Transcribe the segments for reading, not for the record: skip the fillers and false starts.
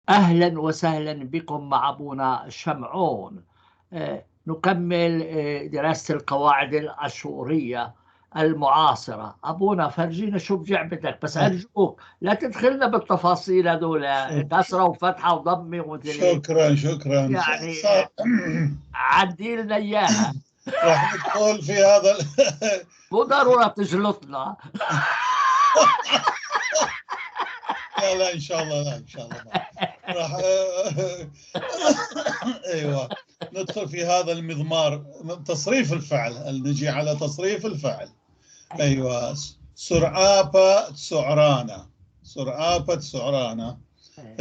أهلا وسهلا بكم مع أبونا شمعون. نكمل دراسة القواعد الأشورية المعاصرة. أبونا فرجينا شو بجعبتك، بس أرجوك لا تدخلنا بالتفاصيل هذول، كسرة وفتحة وضمة ومثل. شكرا شكرا، يعني عدي لنا إياها. راح ندخل في هذا مو ضرورة تجلطنا. لا لا إن شاء الله، لا إن شاء الله راح ايوه ندخل في هذا المضمار، تصريف الفعل. نجي على تصريف الفعل. ايوه، سرعابة سعرانة، سرعابة سعرانة.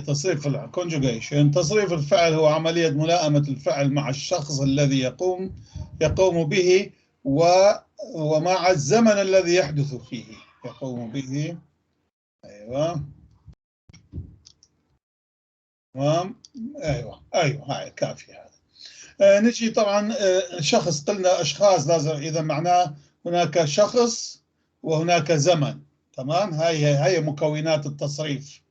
تصريف الفعل conjugation. تصريف الفعل هو عملية ملائمة الفعل مع الشخص الذي يقوم به ومع الزمن الذي يحدث فيه يقوم به. ايوه تمام، ايوه ايوه، هاي كافيه هذا. نجي طبعا شخص، قلنا اشخاص لازم، اذا معناه هناك شخص وهناك زمن، تمام. هاي مكونات التصريف.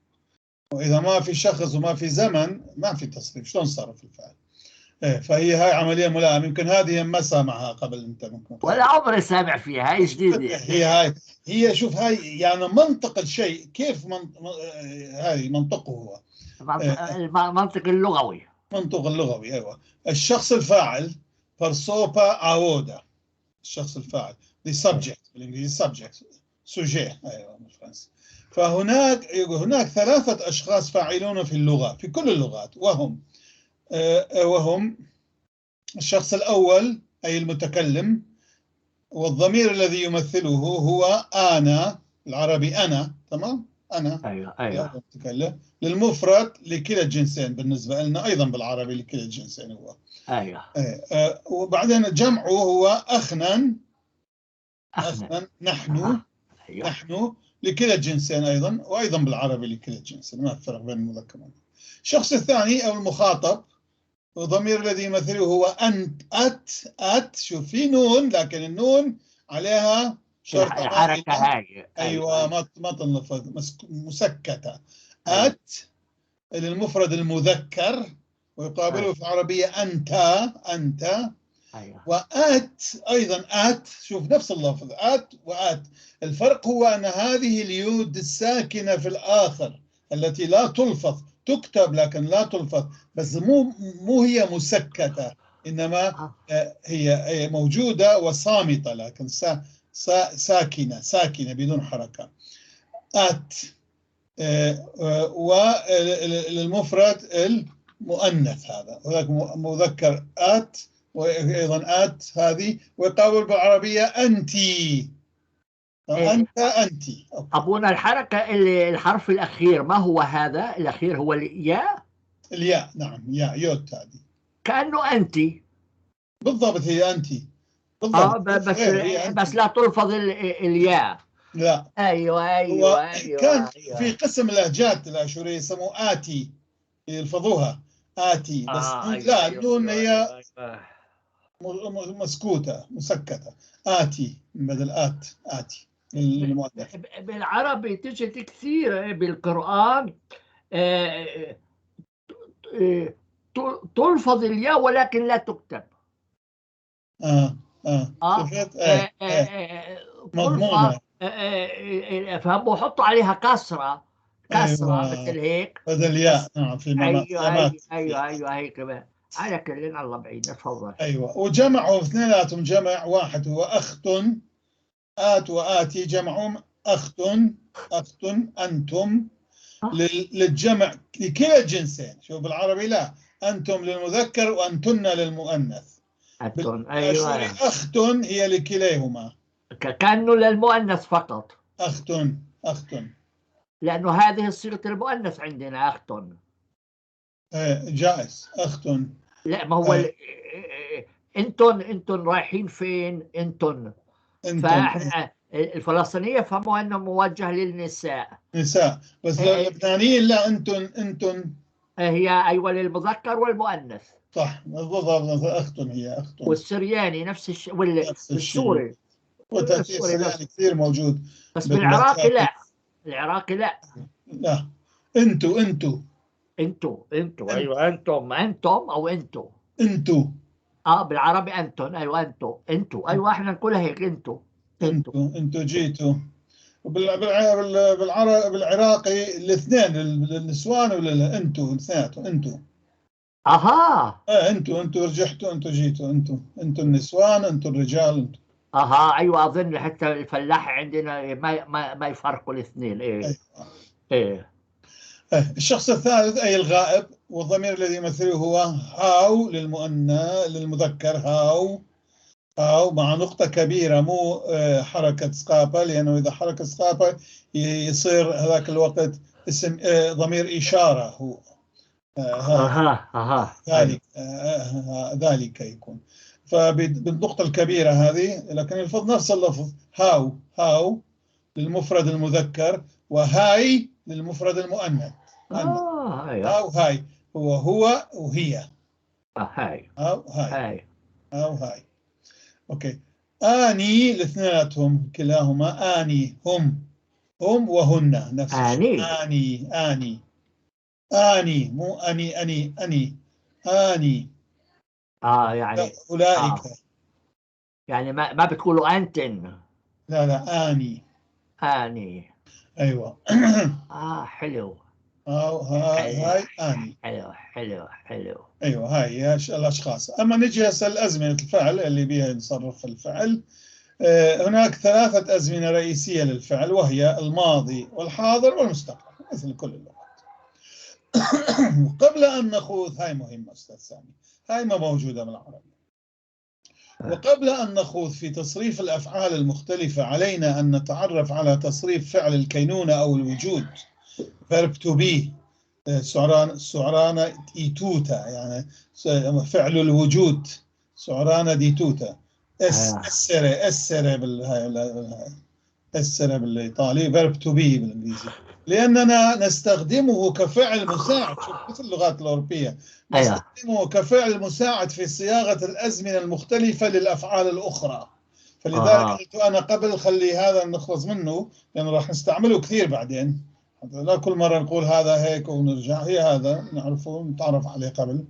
واذا ما في شخص وما في زمن ما في تصريف، شلون صرف الفعل؟ فهي هاي عملية ملائمه. يمكن هذه ما سامعها قبل انت، ممكن ولا عمري سامع فيها، هاي جديدة. هي هاي، هي شوف هاي يعني منطق الشيء كيف هاي منطقة هو المنطق اللغوي. منطق اللغوي ايوه. الشخص الفاعل برسوبا عودا، الشخص الفاعل the subject بالانجليزي subject sujet ايوه بالفرنسي. فهناك هناك ثلاثة اشخاص فاعلون في اللغة، في كل اللغات، وهم الشخص الاول اي المتكلم، والضمير الذي يمثله هو انا، العربي انا، تمام؟ انا ايوه ايوه المتكلم، للمفرد لكلا الجنسين بالنسبة لنا، ايضا بالعربي لكلا الجنسين هو. ايوه. وبعدين جمعه هو اخنا، اخنا نحن. أيوة. نحن لكلا الجنسين ايضا، وايضا بالعربي لكلا الجنسين، ما في فرق بين المذكر والمؤنث. الشخص الثاني او المخاطب، الضمير الذي يمثله هو انت، ات ات، شوف في نون لكن النون عليها شرطة الحركة هاي. ايوه ما تنلفظ، مسكتة. ات للمفرد المذكر، ويقابله في العربية انت، انت. أيوة. وات ايضا ات، شوف نفس اللفظ ات وات. الفرق هو ان هذه اليود الساكنة في الاخر التي لا تلفظ، تكتب لكن لا تلفظ، بس مو هي مسكتة، انما هي موجودة وصامتة، لكن ساكنة، ساكنة بدون حركة. ات وللمفرد المؤنث هذا، هناك مذكر ات وايضا ات هذه، ويقابل بالعربية انتي، انت انتي. ابونا الحركة اللي الحرف الاخير ما هو هذا؟ الاخير هو الياء. الياء نعم، ياء يوت هذه كانه انتي. بالضبط، هي انتي بالضبط. بس بس لا تلفظ الياء. لا ايوه ايوه ايوه. كان أيوة. في قسم اللهجات الاشورية يسموه اتي، يلفظوها اتي، بس أيوة لا أيوة النون هي أيوة. مسكوته مسكته، اتي بدل ات، اتي للمؤنث. بالعربي تجد كثير بالقران تلفظ الياء ولكن لا تكتب. شفت؟ مضمونة. فهم وحطوا عليها كسرة، كسرة. أيوة. مثل هيك بدل ياء. نعم في ايوه ايوه ايوه ايوه هيك. على كل الله بعيد. تفضل. ايوه، وجمعوا اثنيناتهم جمع واحد هو اخت، ات واتي جمعهم اخت، اخت انتم للجمع لكلا الجنسين. شوف بالعربي لا، انتم للمذكر وانتن للمؤنث. أنتن. ايوه اخت هي لكليهما، كأنه للمؤنث فقط. أخت، أخت، لأنه هذه صيغة المؤنث عندنا أخت. جائز أخت. لا ما هو أنتن، أنتن رايحين فين؟ أنتن. فإحنا الفلسطينية فهموا أنه موجه للنساء. نساء، بس اللبنانيين لا، أنتن، أنتن هي أيوة للمذكر والمؤنث. صح بالضبط، أخت هي أخت. والسرياني نفس الشيء، والسوري والتأثير السرياني كثير موجود، بس بالعراقي لا، العراقي لا. لا انتو انتو انتو انتو، ايوه، انتم انتم او انتو. انتو. بالعربي انتم، ايوه، انتو انتو، ايوه، احنا نقولها هيك، انتو انتو. انتو انتو جيتوا. بالعراقي الاثنين، للنسوان ولا انتو، الاثنين انتو. انتو انتو رجعتوا، انتو جيتوا، انتو انتو النسوان، انتو الرجال، انتو. ايوه، اظن حتى الفلاح عندنا ما يفرقوا الاثنين، ايه. أيوة. ايه. الشخص الثالث أي الغائب، والضمير الذي يمثله هو هاو للمؤنث، للمذكر هاو، هاو مع نقطة كبيرة، مو حركة سقابة، لأنه إذا حركة سقابة يصير هذاك الوقت اسم ضمير إشارة هو. ذلك ذلك يكون فبالنقطة الكبيرة هذه، لكن الفظ نفس اللفظ، هاو هاو للمفرد المذكر وهاي للمفرد المؤنث. ايوه. هاو هاي هو هو وهي. هاي. هاو هاي. هاي. هاو هاي. okay. اني الاثنيناتهم كلاهما اني، هم هم وهن نفس الشيء. اني. اني اني اني، مو اني اني اني اني. يعني اولئك. يعني ما بتقولوا انتن. لا لا، اني. اني. ايوه. حلو. أو هاي هاي اني. حلو حلو حلو. ايوه، هاي هي الاشخاص. اما نجي هسه الازمنة الفعل اللي بيها نصرف الفعل. هناك ثلاثة ازمنة رئيسية للفعل، وهي الماضي والحاضر والمستقبل مثل كل اللغات. وقبل ان نخوض، هاي مهمة استاذ سامي، هاي ما موجودة بالعربي. وقبل أن نخوض في تصريف الأفعال المختلفة علينا أن نتعرف على تصريف فعل الكينونة أو الوجود، verb to be، سعرانة إيتوتا، يعني فعل الوجود، سعرانة ديتوتا، اس essere essere بالهاي، essere بالإيطالي، verb to be بالإنجليزي، لأننا نستخدمه كفعل مساعد. شوف مثل اللغات الأوروبية، نستخدمه كفعل مساعد في صياغة الأزمنة المختلفة للأفعال الأخرى. فلذلك قلت أنا قبل خلي هذا نخلص منه، لأنه راح نستعمله كثير بعدين، لا كل مرة نقول هذا هيك ونرجع. هي هذا نعرفه، نتعرف عليه قبل.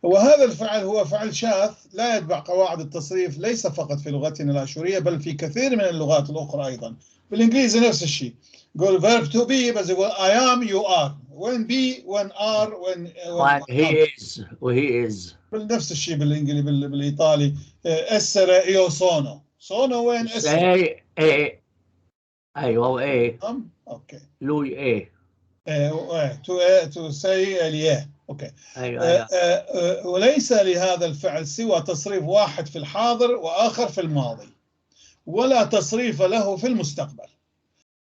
وهذا الفعل هو فعل شاذ لا يتبع قواعد التصريف، ليس فقط في لغتنا الآشورية بل في كثير من اللغات الأخرى أيضا. بالإنجليزي نفس الشيء، يقول verb to be بس يقول I am، you are، وين be، وين are، وين when he is و he is. نفس الشيء بالإنجليزي، بالإيطالي essere، io sono، sono وين essere. sei، è، ايوه، è. نعم، okay. lui è. إيه، tu sei، egli è، okay. ايوه ايوه. وليس لهذا الفعل سوى تصريف واحد في الحاضر واخر في الماضي، ولا تصريف له في المستقبل.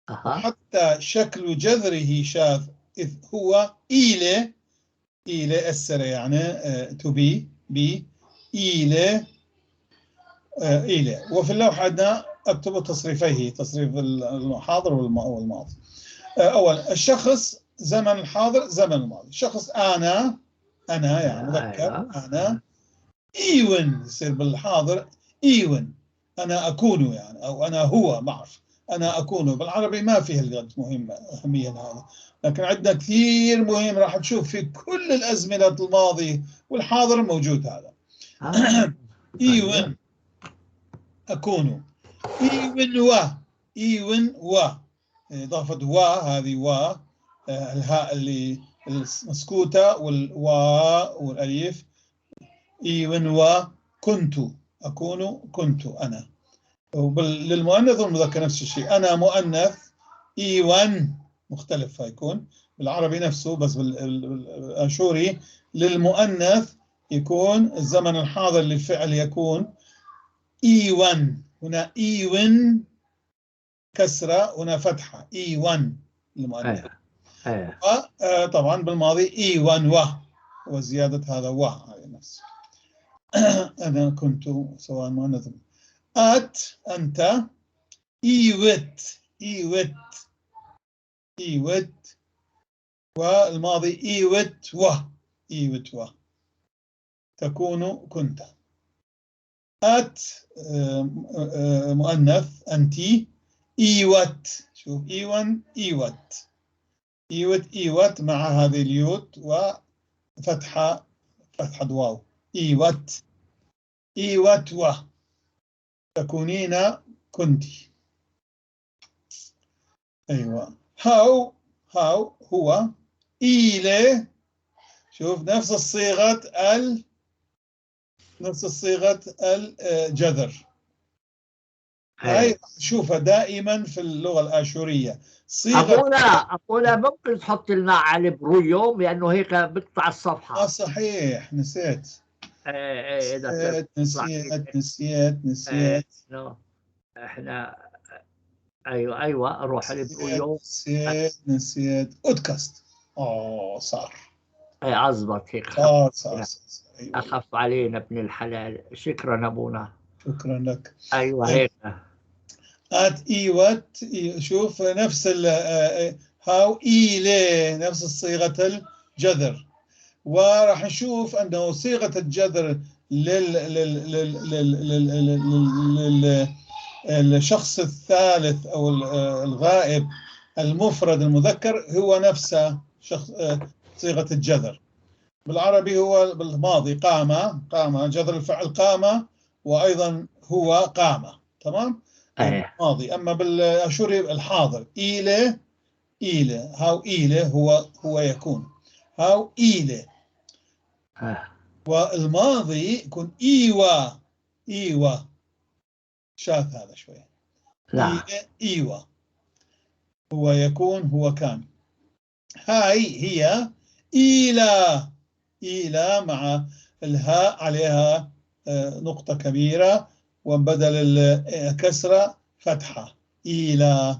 حتى شكل جذره شاذ، إذ هو ile، ile essere، يعني to be، be، ile ile. وفي اللوحة عندنا اكتب تصريفيه، تصريف الحاضر والماضي. أول الشخص زمن الحاضر، زمن الماضي. شخص أنا، أنا يعني مذكر. أنا إيون، يصير بالحاضر إيون، أنا أكون يعني، أو أنا هو، ما أعرف، أنا أكون. بالعربي ما فيه الغد مهم أهمية هذا، لكن عندنا كثير مهم، راح تشوف في كل الأزمنة الماضي والحاضر موجود هذا. إيون أكون، إيون و، إيون و، إضافة و، هذه و، الهاء اللي المسكوتة والوا والأليف، إيون و كنت أكون، كنت أنا. للمؤنث والمذكر نفس الشيء، أنا مؤنث إيوان، مختلف يكون بالعربي نفسه، بس بالآشوري للمؤنث يكون الزمن الحاضر للفعل يكون إيوان، هنا إيون كسرة، هنا فتحة، إيوان للمؤنث. طبعا بالماضي إيوان و، وزيادة هذا و على نفسه. أنا كنت سواء مؤنث. أت أنت، إيوت إيوت إيوت، والماضي إيوت و، إيوت و، تكون كنت. أت مؤنث أنتي، إيوت، شوف إيوان إيوت، إيوت إيوت مع هذه اليوت وفتحة، فتحة واو. إيوت إيوت و تكونين كنت. أيوة. هاو هاو هو إيلي. شوف نفس الصيغة نفس الصيغة الجذر. هاي شوفها دائما في اللغة الآشورية. صيغة أبونا ممكن تحط لنا على برويوم لأنه هيك بقطع الصفحة. صحيح، نسيت. إيه نسيت نسيت نسيت. إحنا أيوة روح على برويوم. نسيت نسيت أودكاست. صار. إيه عزبط هيك. صار. أيوة. أخف علينا ابن الحلال. شكرا أبونا. شكرا لك. أيوة هيك. آت إيوت. شوف نفس هاو إيلي، نفس صيغة الجذر. وراح نشوف أنه صيغة الجذر لل لل لل لل لل للشخص الثالث أو الغائب المفرد المذكر هو نفسه شخص صيغة الجذر. بالعربي هو بالماضي قام، قام جذر الفعل قام، وأيضا هو قام. تمام؟ الماضي. أما بالأشوري الحاضر إيلي إيلي هاو إيلي هو يكون هاو إيلي. والماضي يكون إيوا إيوا. شاذ هذا شوية. لا. إيوا هو يكون هو كان. هاي هي إيلا إيلا مع الهاء عليها نقطة كبيرة وبدل الكسرة فتحة. إيلا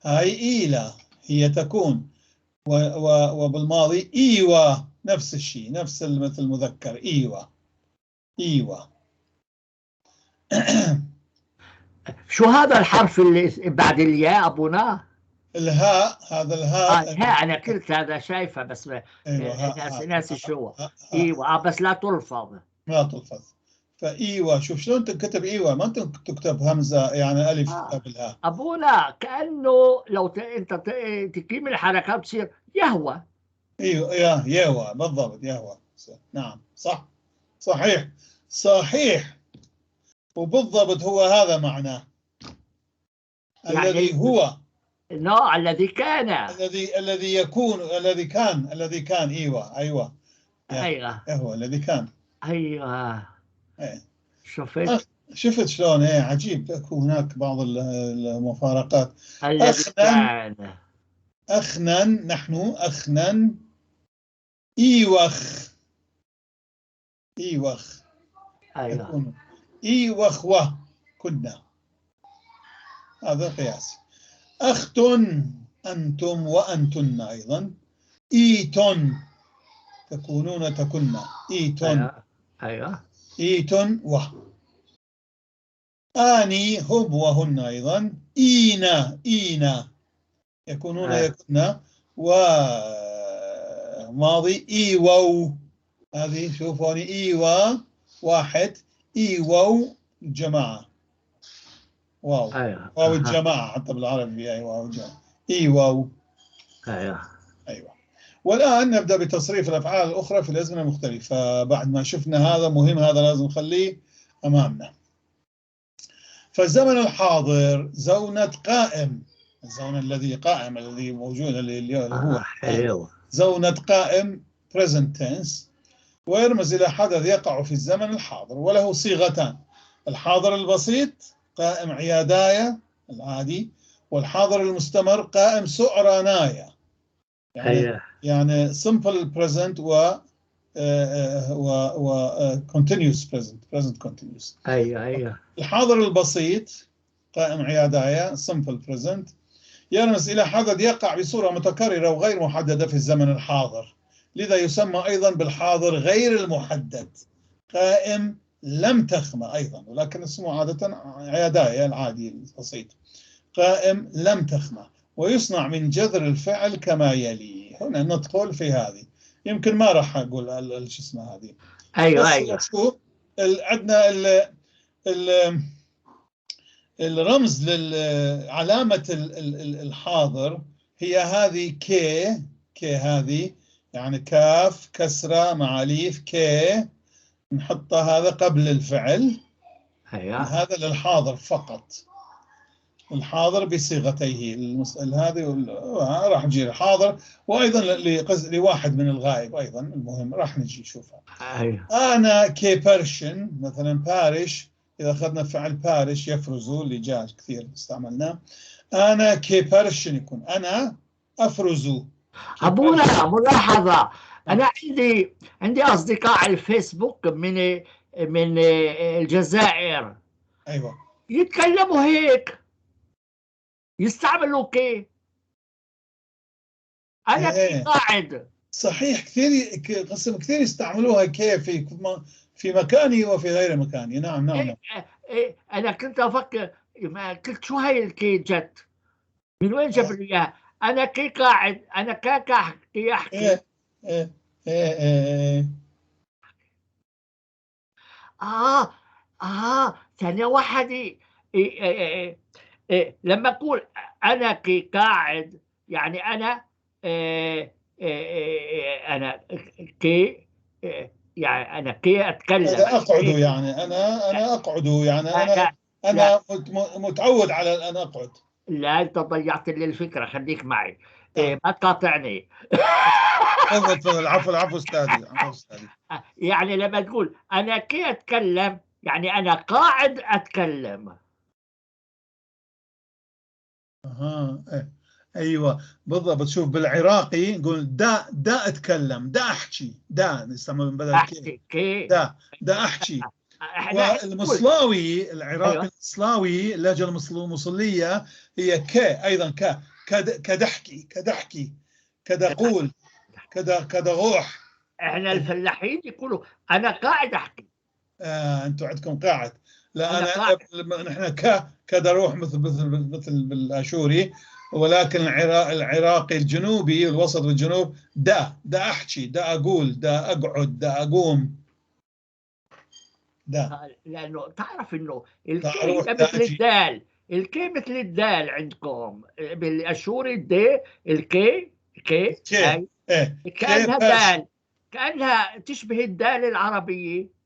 هاي إيلا هي تكون. وبالماضي إيوا نفس الشيء، نفس مثل المذكر إيوا إيوا. شو هذا الحرف اللي بعد الياء أبونا؟ الهاء، هذا الهاء. الهاء أنا قلت هذا شايفه بس أيوة. ناسي شو. إيوه بس لا تلفظ. لا تلفظ. فإيوه شوف شلون تنكتب إيوه، ما تكتب همزة يعني ألف قبلها. أبونا كأنه لو أنت تقيم الحركات تصير يهوى. إيوه يهوى بالضبط، يهوى. نعم صح، صحيح صحيح، وبالضبط هو هذا معناه. يعني الذي هو لا الذي كان، الذي يكون، الذي كان، الذي كان. ايوه ايوه ايوه هو الذي كان. ايوه ايه. شفت شفت شلون؟ ايه عجيب، اكو هناك بعض المفارقات. الذي كان. أخنن، نحن أخنن. إيوخ إيوخ. أيوه إيوخ كنا، هذا قياسي. أختن أنتم وأنتن أيضا. إيتن تكونون تكن. إيتن. أيوه أيوه. إيتن و. آني هم وهن أيضا. إينا إينا يكونون يكن. وماضي إيوو، هذه شوفوني إيوا واحد، إيوو جماعة. واو. أيوة. واو الجماعة حتى بالعربي. أيوة واو الجماعة. إيوو. أيوة أيوة. والآن نبدأ بتصريف الأفعال الأخرى في الأزمنة المختلفة. بعد ما شفنا هذا مهم، هذا لازم نخليه أمامنا. فالزمن الحاضر زونة قائم، الزون الذي قائم، الذي موجود، اللي هو حلو. زونة قائم present tense، ويرمز إلى حدث يقع في الزمن الحاضر، وله صيغتان: الحاضر البسيط قائم عيادايا العادي، والحاضر المستمر قائم سعرانايا. يعني يعني simple present و continuous present، present continuous. ايوه ايوه. الحاضر البسيط قائم عيادايا simple present يرمز إلى حدث يقع بصورة متكررة وغير محددة في الزمن الحاضر، لذا يسمى أيضا بالحاضر غير المحدد، قائم لم تخمة أيضا، ولكن اسمه عادة عيادايا العادي البسيط، قائم لم تخمة، ويصنع من جذر الفعل كما يلي. هنا ندخل في هذه، يمكن ما راح أقول شو اسمه هذه. أيوة أيوة. عندنا ال الرمز للعلامة الحاضر هي هذه كي، كي هذه يعني كاف كسرة مع أليف كي، نحطها هذا قبل الفعل. ايوه. هذا للحاضر فقط، الحاضر بصيغتيه هذه راح نجي الحاضر، وايضا لواحد من الغائب ايضا. المهم راح نجي نشوفها. ايوه. انا كي بيرشن مثلا بارش، اذا اخذنا فعل بارش يفرز اللي جاء كثير استعملناه. انا كي بيرشن يكون انا افرز. ابونا ملاحظة، انا عندي اصدقاء على الفيسبوك من الجزائر. ايوه. يتكلموا هيك، يستعملوا كي. انا كي قاعد. صحيح، كثير قسم كثير يستعملوها كي في مكاني وفي غير مكاني. نعم نعم. إيه إيه، انا كنت افكر، ما قلت شو هاي الكي جت؟ من وين جاب لي اياها؟ انا كي قاعد، انا كي احكي. إيه إيه إيه إيه. ثانية واحدة. إيه إيه إيه، لما أقول أنا كي قاعد يعني أنا إيه إيه، أنا كي إيه، يعني أنا كي أتكلم. أنا أقعد يعني أنا أقعد يعني أنا أنا متعود على أن أقعد. لا، أنت ضيعت لي الفكرة، خليك معي. إيه، ما تقاطعني. تفضل تفضل. العفو العفو أستاذي، العفو أستاذي. يعني لما تقول أنا كي أتكلم يعني أنا قاعد أتكلم. اها إيه. ايوه بالضبط. شوف بالعراقي نقول دا دا اتكلم، دا احكي، دا نستعمل بدل كي دا دا احكي. والمصلاوي العراقي. أيوة. المصلاوي اللهجة المصليه هي ك ايضا، ك كدحكي كدحكي كدقول كدا كدغوح. احنا الفلاحين يقولوا انا قاعد احكي. انتم عندكم قاعد. لا انا نحن كدروح مثل مثل مثل بالاشوري، ولكن العراقي الجنوبي الوسط والجنوب دا دا احكي، دا اقول، دا اقعد، دا اقوم، دا. لانه تعرف انه الكي مثل الدال، الكي مثل الدال عندكم بالاشوري، الدي الكي كي كي كانها دال، كانها تشبه الدال العربية.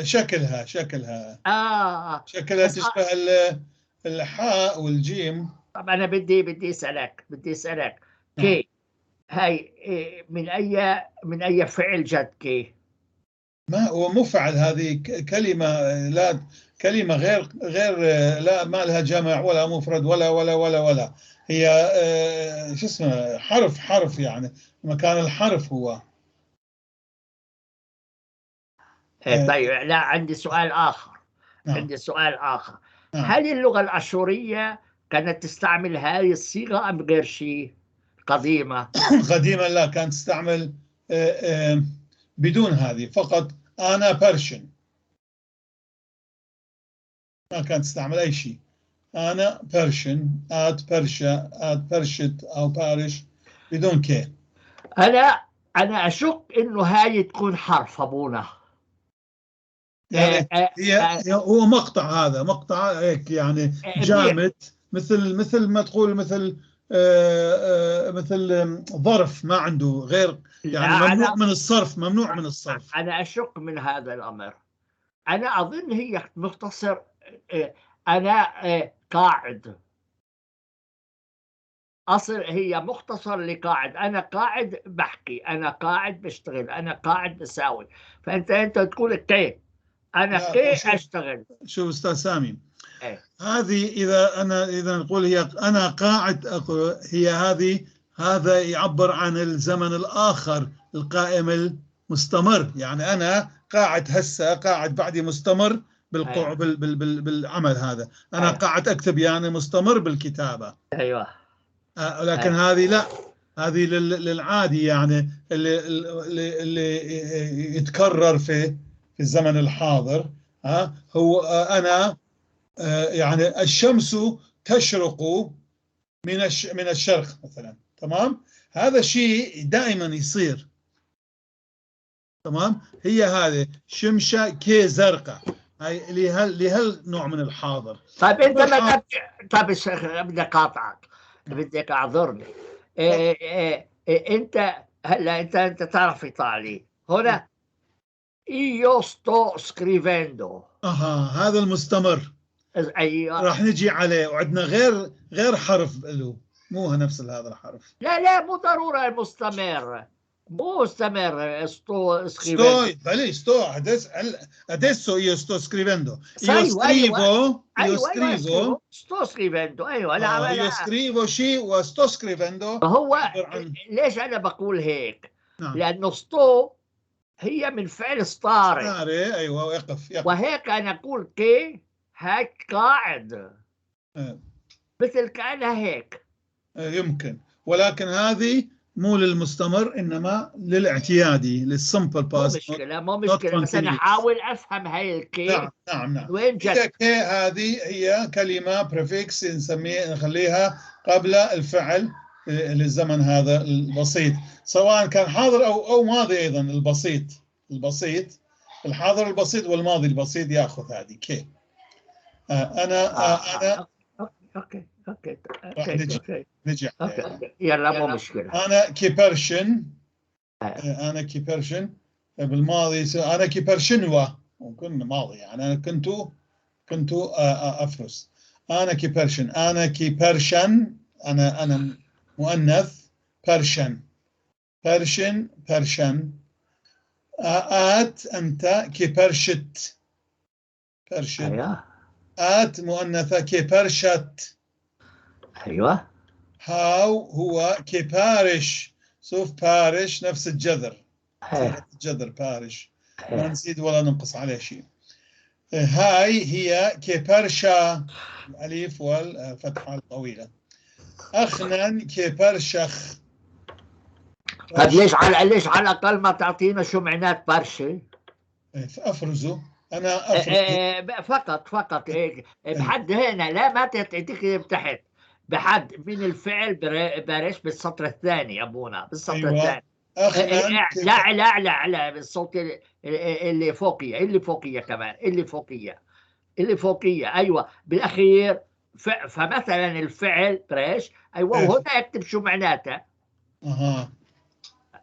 شكلها شكلها شكلها تشبه الحاء والجيم. طب انا بدي اسالك، بدي اسالك كي هاي من اي فعل جت كي؟ ما هو مفعل، هذه كلمة، لا كلمة غير لا ما لها جمع ولا مفرد ولا ولا ولا ولا، هي شو اسمه حرف يعني مكان الحرف هو. طيب لا عندي سؤال آخر. نعم. عندي سؤال آخر. نعم. هل اللغة الأشورية كانت تستعمل هذه الصيغة أم غير شيء قديمة؟ قديما لا، كانت تستعمل بدون هذه، فقط أنا بيرشن، ما كانت تستعمل أي شيء. أنا بيرشن، آت بيرشا، آت بيرشت أو بارش، بدون كي. أنا أشك إنه هاي تكون حرف أبونا. يعني هي هو مقطع، هذا مقطع هيك يعني جامد، مثل ما تقول مثل مثل ظرف ما عنده غير، يعني ممنوع من الصرف، ممنوع من الصرف. أنا أشك من هذا الأمر. أنا أظن هي مختصر أنا قاعد، أصل هي مختصر لقاعد. أنا قاعد بحكي، أنا قاعد بشتغل، أنا قاعد بساوي. فأنت تقول كيف أنا كيف أشتغل. شوف أستاذ سامي، هذه إذا نقول هي أنا قاعد، هي هذه، هذا يعبر عن الزمن الآخر القائم المستمر. يعني أنا قاعد هسه، قاعد بعدي مستمر بالعمل هذا. أنا قاعد أكتب، يعني مستمر بالكتابة. أيوة. لكن هذه لا، هذه للعادي، يعني اللي يتكرر في الزمن الحاضر. هو أنا يعني الشمس تشرق من الشرق مثلا، تمام؟ هذا شيء دائما يصير، تمام؟ هي هذه شمشة كي زرقاء، هاي لهالنوع من الحاضر. طيب انت ما طيب بدي اقاطعك، بدك اعذرني. إيه إيه إيه انت هلا انت تعرف ايطالي. هنا io sto scrivendo. اها، هذا المستمر. ايوه، راح نجي عليه، وعندنا غير حرف له، مو نفس هذا الحرف. لا لا، مو ضرورة المستمر، مو مستمر sto scrivendo. sto، بلي sto adesso io sto scrivendo، io scrivo، io scrivo، sto scrivendo، ايوه. لا، io scrivo شيء و sto scrivendo. هو ليش انا بقول هيك؟ نعم. لانه sto هي من فعل stare. stare، ايوه، ويقف يقف. وهيك انا اقول che هيك قاعد مثل كانها هيك. يمكن، ولكن هذه مو للمستمر، انما للاعتيادي، لل simple past. مو مشكله، مو مشكله، بس انا احاول افهم هاي ال che. نعم. وين جت؟ che هذه هي كلمة prefix نسميه، نخليها قبل الفعل للزمن هذا البسيط، سواء كان حاضر او ماضي ايضا. البسيط، الحاضر البسيط والماضي البسيط ياخذ هذه che. انا انا okay. نجي نجي. okay، يلا، مو مشكله. انا كيبرشن، انا كيبرشن بالماضي، انا كيبرشنوا ممكن ماضي، يعني انا كنت افرز. انا كيبرشن، انا كيبرشن، انا مؤنث، برشن برشن برشن. ات انت كيبرشت برشت. ات مؤنثة كيبرشت. هاو هو كيبارش، شوف بارش نفس الجذر، الجذر بارش، ما نزيد ولا ننقص عليه شيء. هاي هي كيبرشا، الاليف والفتحة الطويلة. اخنا كيبرشخ. طيب، ليش على الاقل ما تعطينا شو معنات برشة؟ افرزه، انا افرزه. فقط فقط هيك بحد هنا، لا ما تكتب تحت، بحد من الفعل بارش بالسطر الثاني ابونا، بالسطر الثاني. لا لا لا لا، بالصوت اللي فوقيه، اللي فوقيه كمان، اللي فوقيه، اللي فوقيه، ايوه، بالاخير. فمثلا الفعل بريش، ايوه، وهنا اكتب شو معناته.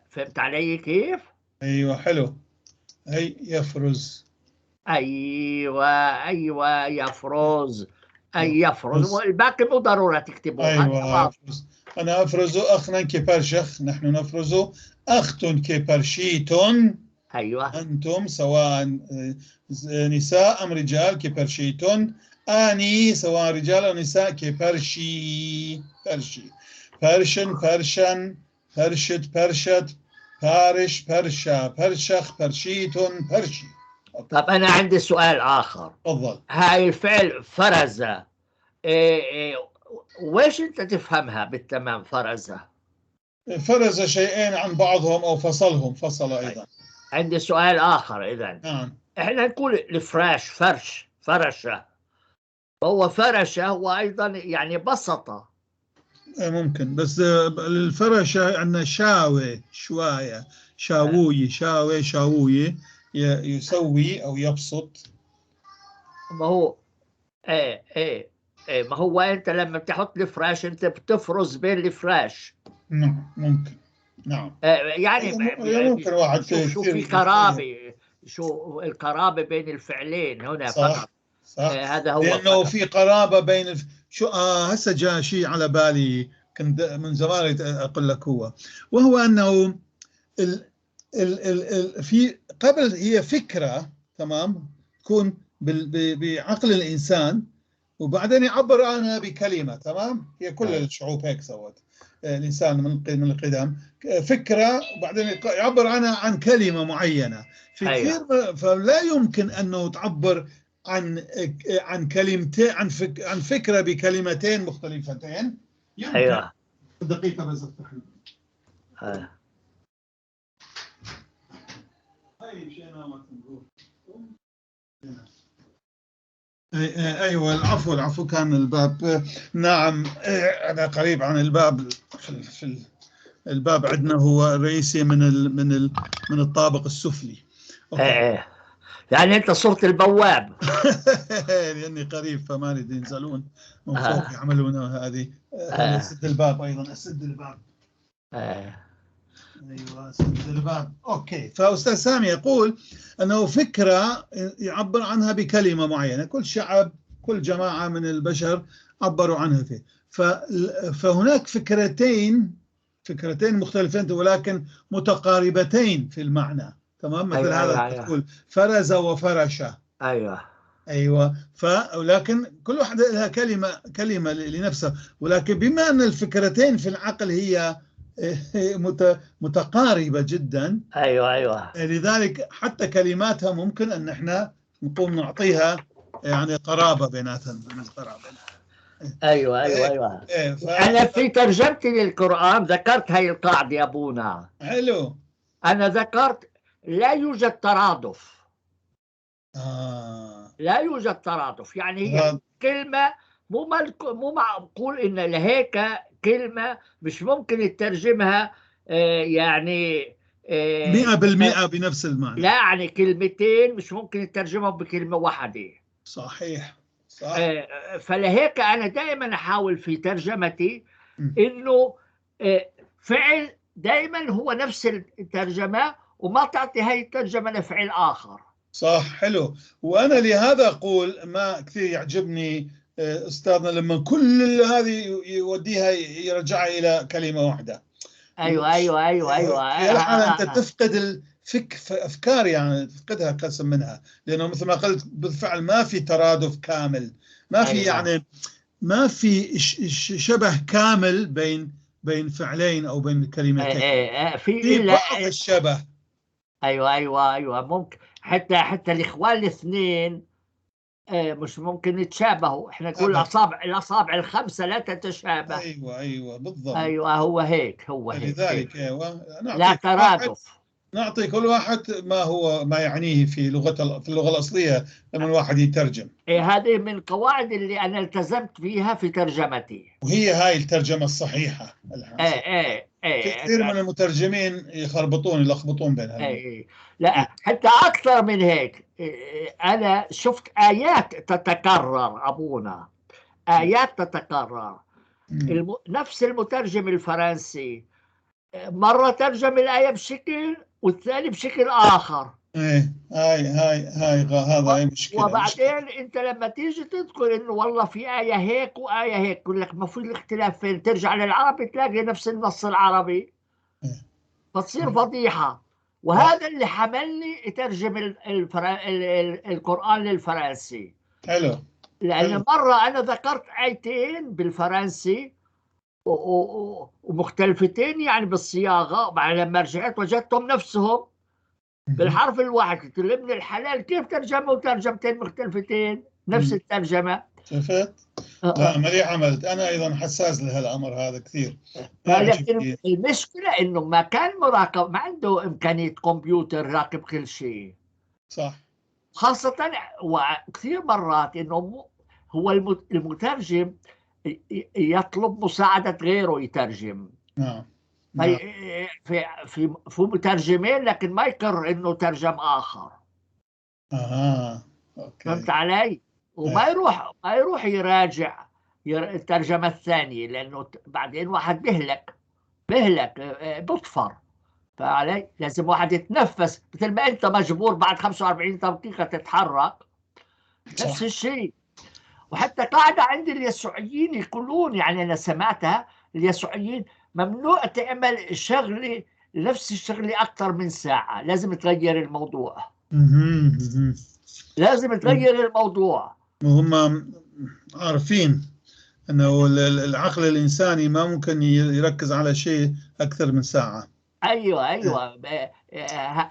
فهمت علي كيف؟ ايوه، حلو، هي يفرز. ايوه، يفرز، اي يفرز، والباقي مو ضرورة تكتبوه. ايوه، يفرز. انا افرز، اخنا كبرشخ، نحن نفرز، اخت كبرشيتون. انتم سواء نساء ام رجال كبرشيتون. اني سواء رجال او نساء كبرشي برشي برشن برشن برشت برشت بارش برشا برشخ برشيتون برشي. طب انا عندي سؤال اخر. تفضل. هاي الفعل فرز، إيه ويش انت تفهمها بالتمام فرزة؟ فرز شيئين عن بعضهم او فصلهم، فصل ايضا. عندي سؤال اخر اذا. نعم. احنا نقول الفراش فرش، فرشه، هو فرشه هو ايضا يعني بسطه. ممكن، بس الفرشة عندنا شاوي، شواية، شاوي، شاوي، شاوي، يسوي أو يبسط. ما هو ايه ما هو انت لما بتحط الفراش انت بتفرز بين الفراش. نعم، ممكن، نعم. يعني ممكن واحد شو في قرابة، شو القرابة بين الفعلين هنا؟ صح. فقط. صح. هذا هو. لأنه في قرابة بين شو هسه جاء شيء على بالي، كنت من زمان أقول لك هو، وهو أنه ال ال ال ال في قبل هي فكرة، تمام، تكون بعقل الإنسان وبعدين يعبر عنها بكلمة، تمام. هي كل الشعوب هيك سوت، الإنسان من القدم فكرة وبعدين يعبر عنها عن كلمة معينة في كثير، فلا يمكن أنه تعبر عن كلمتين، عن فكرة بكلمتين مختلفتين. ايوه. دقيقة بس افتح. ايوه، العفو العفو، كان الباب. نعم، انا قريب عن الباب، في الباب عندنا هو الرئيسي من الطابق السفلي. ايه، يعني انت صرت البواب. لاني قريب فما نريد ينزلون من فوق يعملون هذه. اسد الباب ايضا، اسد الباب. ايوه، سد الباب. okay، فاستاذ سامي يقول انه فكرة يعبر عنها بكلمه معينه، كل شعب، كل جماعة من البشر عبروا عنها فيه. فهناك فكرتين مختلفتين ولكن متقاربتين في المعنى، تمام؟ مثل هذا تقول فرز وفرش. ايوه، ولكن كل واحدة لها كلمه لنفسها، ولكن بما ان الفكرتين في العقل هي متقاربة جدا، لذلك حتى كلماتها ممكن ان احنا نقوم نعطيها يعني قرابة بيناتها، من القرابه. إيه. انا في ترجمتي للقران ذكرت هاي القاعدة يا ابونا. حلو. انا ذكرت لا يوجد ترادف. لا يوجد ترادف، يعني هي كلمة مو معقول ان لهيك كلمة مش ممكن تترجمها يعني 100% بنفس المعنى. لا، يعني كلمتين مش ممكن تترجمهم بكلمة واحدة. صحيح صح. فلهيك أنا دائما أحاول في ترجمتي إنه فعل دائما هو نفس الترجمة، وما تعطي هاي الترجمة لفعل آخر. صح، حلو. وأنا لهذا أقول ما كثير يعجبني أستاذنا لما كل هذه يوديها يرجعها إلى كلمة واحدة. أيوة. في الحالة أنت تفقد أفكار، يعني تفقدها قسم منها، لأنه مثل ما قلت بالفعل ما في ترادف كامل، ما في يعني ما في شبه كامل بين فعلين أو بين كلمتين. في في إلا بعض الشبه. أيوة، ممكن حتى الإخوان الاثنين مش ممكن يتشابهوا. احنا نقول الأصابع الخمسة لا تتشابه. أيوة بالضبط. أيوة، هو هيك، هو هيك. لذلك أيوة، لا نعطي كل واحد ترادف. نعطي كل واحد ما هو ما يعنيه في لغة في اللغة الأصلية لما الواحد يترجم. إيه، هذه من القواعد اللي أنا التزمت فيها في ترجمتي. وهي هاي الترجمة الصحيحة. إيه. في كثير من المترجمين يخربطون، يلخبطون بينها. إيه. لا، حتى أكثر من هيك. أنا شفت آيات تتكرر أبونا، آيات تتكرر. نفس المترجم الفرنسي مرة ترجم الآية بشكل والثاني بشكل آخر. إيه، هاي هاي هاي هذا هاي مشكلة. وبعدين أنت لما تيجي تذكر إنه والله في آية هيك وآية هيك، يقول لك ما في الاختلاف فين؟ ترجع للعربي تلاقي نفس النص العربي. فتصير فضيحة. وهذا اللي حملني أترجم القرآن للفرنسي. لأن مرة أنا ذكرت آيتين بالفرنسي ومختلفتين يعني بالصياغة، بعد لما رجعت وجدتهم نفسهم بالحرف الواحد. قلت له ابن الحلال كيف ترجمة وترجمتين مختلفتين نفس الترجمة؟ شفت؟ لا، مليح عملت. أنا أيضا حساس لهالأمر هذا كثير. لكن المشكلة إنه ما كان مراقب، ما عنده إمكانية كمبيوتر راقب كل شيء. خاصة وكثير مرات إنه هو المترجم يطلب مساعدة غيره يترجم. في مترجمين لكن ما يقر إنه ترجم آخر. أوكي. فهمت علي؟ وما ما يروح يراجع الترجمة الثانية، لأنه بعدين واحد بهلك، بطفر. فعلي لازم واحد يتنفس، مثل ما أنت مجبور بعد 45 دقيقة تتحرك. نفس الشيء. وحتى قاعدة عند اليسوعيين يقولون، يعني أنا سمعتها، اليسوعيين ممنوع تعمل شغلة نفس الشغلة أكثر من ساعة، لازم تغير الموضوع. لازم تغير الموضوع. وهم عارفين أنه العقل الإنساني ما ممكن يركز على شيء أكثر من ساعة. أيوة.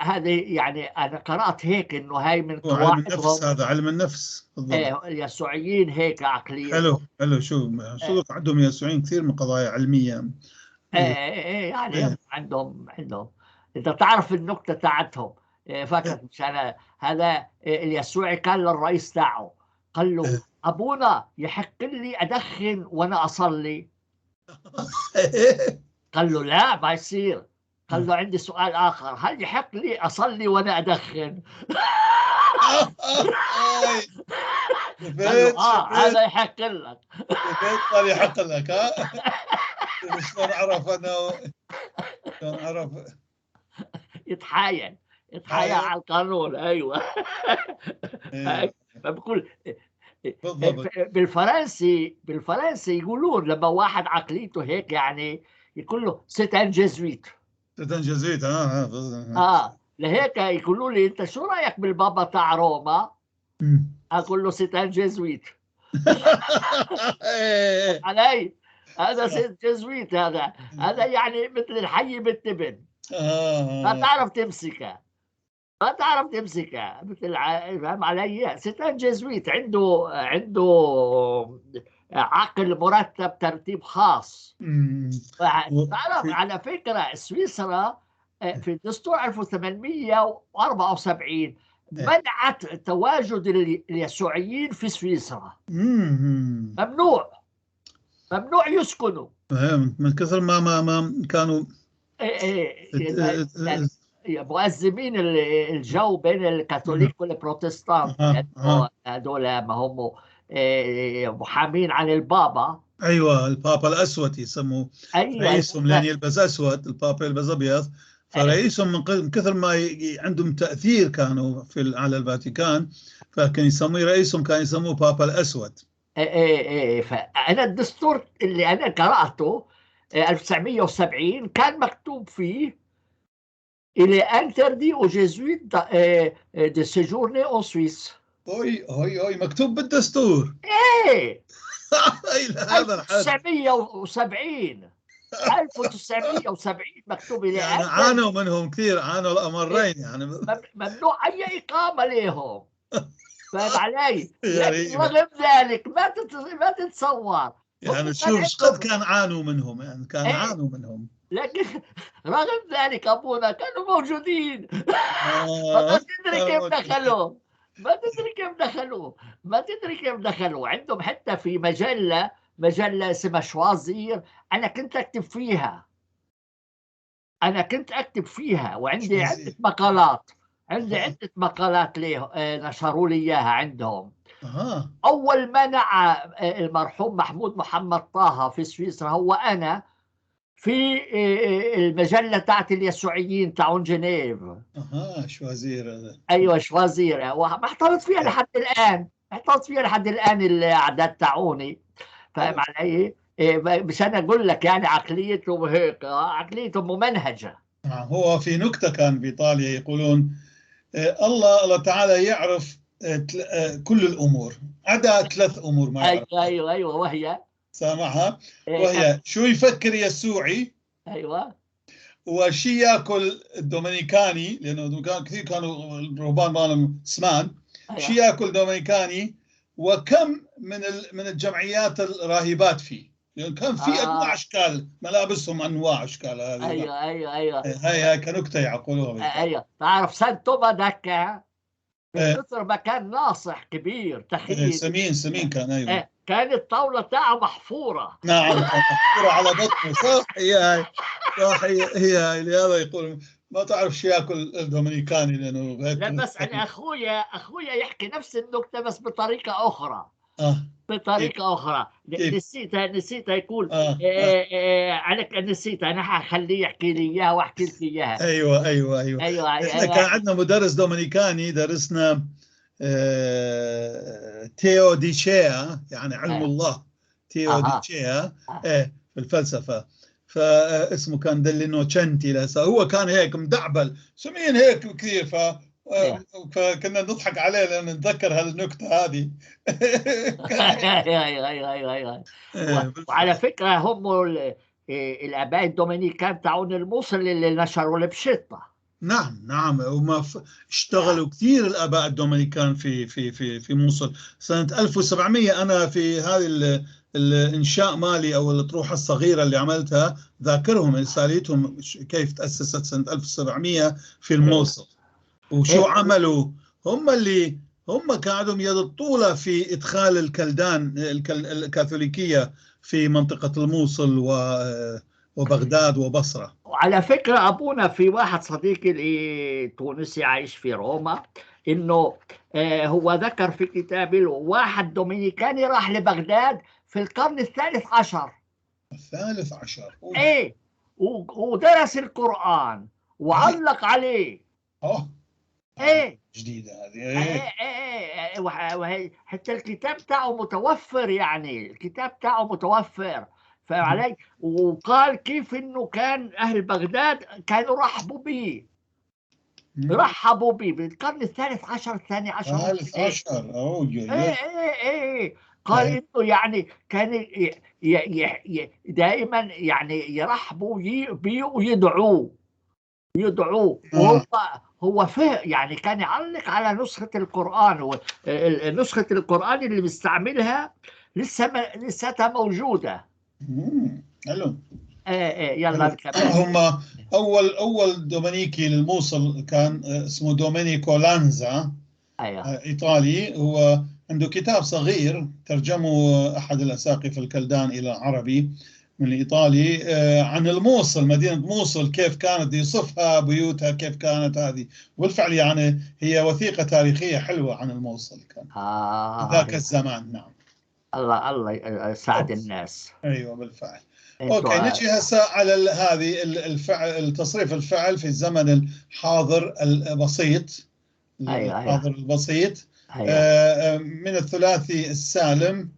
هذه يعني أنا قرأت هيك إنه هاي من هو علم النفس، قواعدهم. هذا علم النفس بالضبط. إيه، اليسوعيين هيك عقلية. حلو. شو عندهم يسوعيين كثير من قضايا علمية. إيه، يعني عندهم. أنت تعرف النكتة تاعتهم. فكرت مش أنا هذا، اليسوعي قال للرئيس تاعه، قال له أبونا يحق لي أدخن وأنا أصلي؟ قال له لا ما يصير. قال له عندي سؤال آخر، هل يحق لي أصلي وأنا أدخن؟ قال له هذا يحق لك. قال يحق لك، ها؟ شلون عرف أنه شلون عرف؟ يتحايل، يتحايل حايل؟ على القانون، ايوه. إيه. فبقول بالضبط. بالفرنسي يقولون لما واحد عقليته هيك يعني يقول له c'est un jésuite. c'est un jésuite، بالضبط. لهيك يقولوا لي انت شو رايك بالبابا تاع روما؟ اقول له c'est un jésuite. إيه. علي هذا c'est un jésuite، هذا يعني مثل الحي بالتبن، ما تعرف تمسكه، ما تعرف تمسكه مثل فاهم علي؟ c'est un jésuite، عنده عقل مرتب ترتيب خاص. تعرف على فكرة سويسرا في الدستور 1874 منعت تواجد اليسوعيين في سويسرا. ممنوع، ممنوع يسكنوا. من كثر ما كانوا مؤزمين الجو بين الكاثوليك والبروتستانت، هذول ما هم محامين عن البابا. ايوه، البابا الاسود يسموه. أيوة. رئيسهم لان يلبس اسود، البابا يلبس ابيض، فرئيسهم من كثر ما عندهم تاثير كانوا في على الفاتيكان، فكان يسموه رئيسهم، كان يسموه بابا الاسود. ايه ايه، فانا الدستور اللي انا قراته 1970 كان مكتوب فيه Il est interdit aux jésuites de séjourner en Suisse. اوي اوي اوي، مكتوب بالدستور. ايه. الى هذا الحد. 1970، 1970 مكتوب. يعني عانوا منهم كثير، عانوا الامرين يعني. ممنوع اي اقامه لهم، فاهم علي؟ لكن رغم ذلك ما تتصور يعني شوف قد كان عانوا منهم، يعني كان عانوا منهم. لكن رغم ذلك ابونا كانوا موجودين. ما تدري كيف دخلوا، ما تدري كيف دخلوا، ما تدري كيف دخلوا. عندهم حتى في مجلة اسمها شوازير، أنا كنت أكتب فيها، أنا كنت أكتب فيها، وعندي عدة مقالات، عندي عدة مقالات ليه نشروا لي إياها عندهم. أول ما نعى المرحوم محمود محمد طه في سويسرا هو أنا في المجلة تاعت اليسوعيين تاعون جنيف. شوازير هذا. ايوه شوازير، ومحتفظ فيها لحد الان، محتفظ فيها لحد الان الاعداد تاعوني، فاهم علي؟ مشان اقول لك يعني عقليتهم هيك، عقليتهم ممنهجه. هو في نكتة كان بايطاليا يقولون الله تعالى يعرف كل الامور عدا ثلاث امور ما يعرف. ايوه ايوه ايوه، وهي سامعها؟ وهي شو يفكر يسوعي، ايوه، وشي ياكل الدومينيكاني، لانه الدومينيكان كثير كانوا الرهبان مالهم سمان. أيوة. شي ياكل دومينيكاني، وكم من الجمعيات الراهبات فيه، لانه كان في انواع اشكال ملابسهم، انواع اشكال هذه. ايوه ايوه ايوه، هاي كنكته يعقلوها. ايوه، تعرف سان توما دكا من كثر ما كان ناصح كبير تخيل، سمين سمين كان. ايوه، كانت الطاولة تاعه محفورة. نعم، محفورة على بطنه، صح. هي هاي، صح، هي هاي. لهذا يقول ما تعرف شو ياكل الدومينيكاني لانه لا، بس انا اخويا يحكي نفس النكتة بس بطريقة اخرى. بطريقة اخرى. نسيتها يقول انا نسيتها، انا حخليه يحكي لي اياها واحكي لك اياها. ايوه ايوه ايوه ايوه. احنا كان عندنا مدرس دومينيكاني درسنا تيوديشيا، يعني علم الله، تيوديشيا في الفلسفة، فاسمه كان دلينوتشنتي. لهسه هو كان هيك مدعبل سمين هيك كثير، فكنا نضحك عليه لأن نتذكر هالنكتة هذه. ايوه ايوه ايوه ايوه. وعلى فكرة هم الآباء الدومينيكان تاعون الموصل اللي نشروا البشطة. نعم نعم، وما اشتغلوا كثير الآباء الدومينيكان في في في في موصل سنة 1700. أنا في هذه الإنشاء مالي أو الأطروحة الصغيرة اللي عملتها ذاكرهم رسالتهم كيف تأسست سنة 1700 في الموصل وشو عملوا. هم اللي هم كان عندهم يد الطولة في إدخال الكلدان الكاثوليكية في منطقة الموصل وبغداد وبصرة. وعلى فكرة أبونا في واحد صديقي اللي تونسي عايش في روما، إنه هو ذكر في كتابه واحد دومينيكاني راح لبغداد في القرن الثالث عشر. الثالث عشر. إيه، ودرس القرآن وعلق عليه. ايه جديدة هذه. ايه ايه ايه، وهي حتى الكتاب تاعه متوفر، يعني الكتاب تاعه متوفر، فاهم علي؟ وقال كيف انه كان اهل بغداد كانوا رحبوا به، رحبوا به بالقرن الثالث عشر، الثاني عشر، الثالث عشر. اوه ايه ايه ايه. قال انه يعني كان دائما يعني يرحبوا به ويدعوه، يدعوه. وهو هو فهم، يعني كان يعلق على نسخة القرآن، نسخة القرآن اللي بيستعملها لسه لساتها موجودة. حلو. ايه ايه، يلا نكمل. هم اول دومينيكي للموصل كان اسمه دومينيكو لانزا. ايوه. ايطالي، هو عنده كتاب صغير ترجمه احد الاساقفه الكلدان الى عربي من الإيطالي، عن الموصل، مدينة موصل كيف كانت، يصفها بيوتها كيف كانت هذه، وبالفعل يعني هي وثيقة تاريخية حلوة عن الموصل كان ذاك الزمان. نعم. الله الله يساعد الناس. ايوه بالفعل. okay، نجي هسه على هذه الفعل، التصريف الفعل في الزمن الحاضر البسيط. أيوة. الحاضر البسيط. أيوة. من الثلاثي السالم،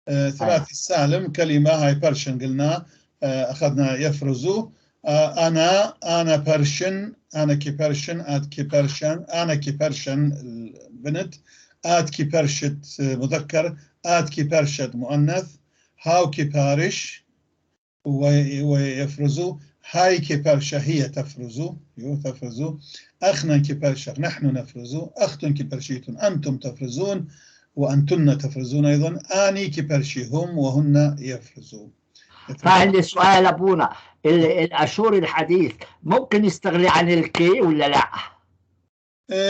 ثلاثي السالم، كلمة هاي برشن قلنا، أخذنا يفرزو، أنا برشن، أنا كي برشن، آت كي برشن، أنا كي برشن البنت، آت كي برشت مذكر، آت كي برشت مؤنث، هاو كي بارش ويفرزو، هاي كي برشة هي تفرزو، تفرزو، أخنا كي برشة نحن نفرزو، أختن كي برشيتن أنتم تفرزون وأنتن تفرزون أيضا، آني كبرشي هم وهن يفرزون. فعندي سؤال أبونا، الأشوري الحديث ممكن يستغني عن الكي ولا لا؟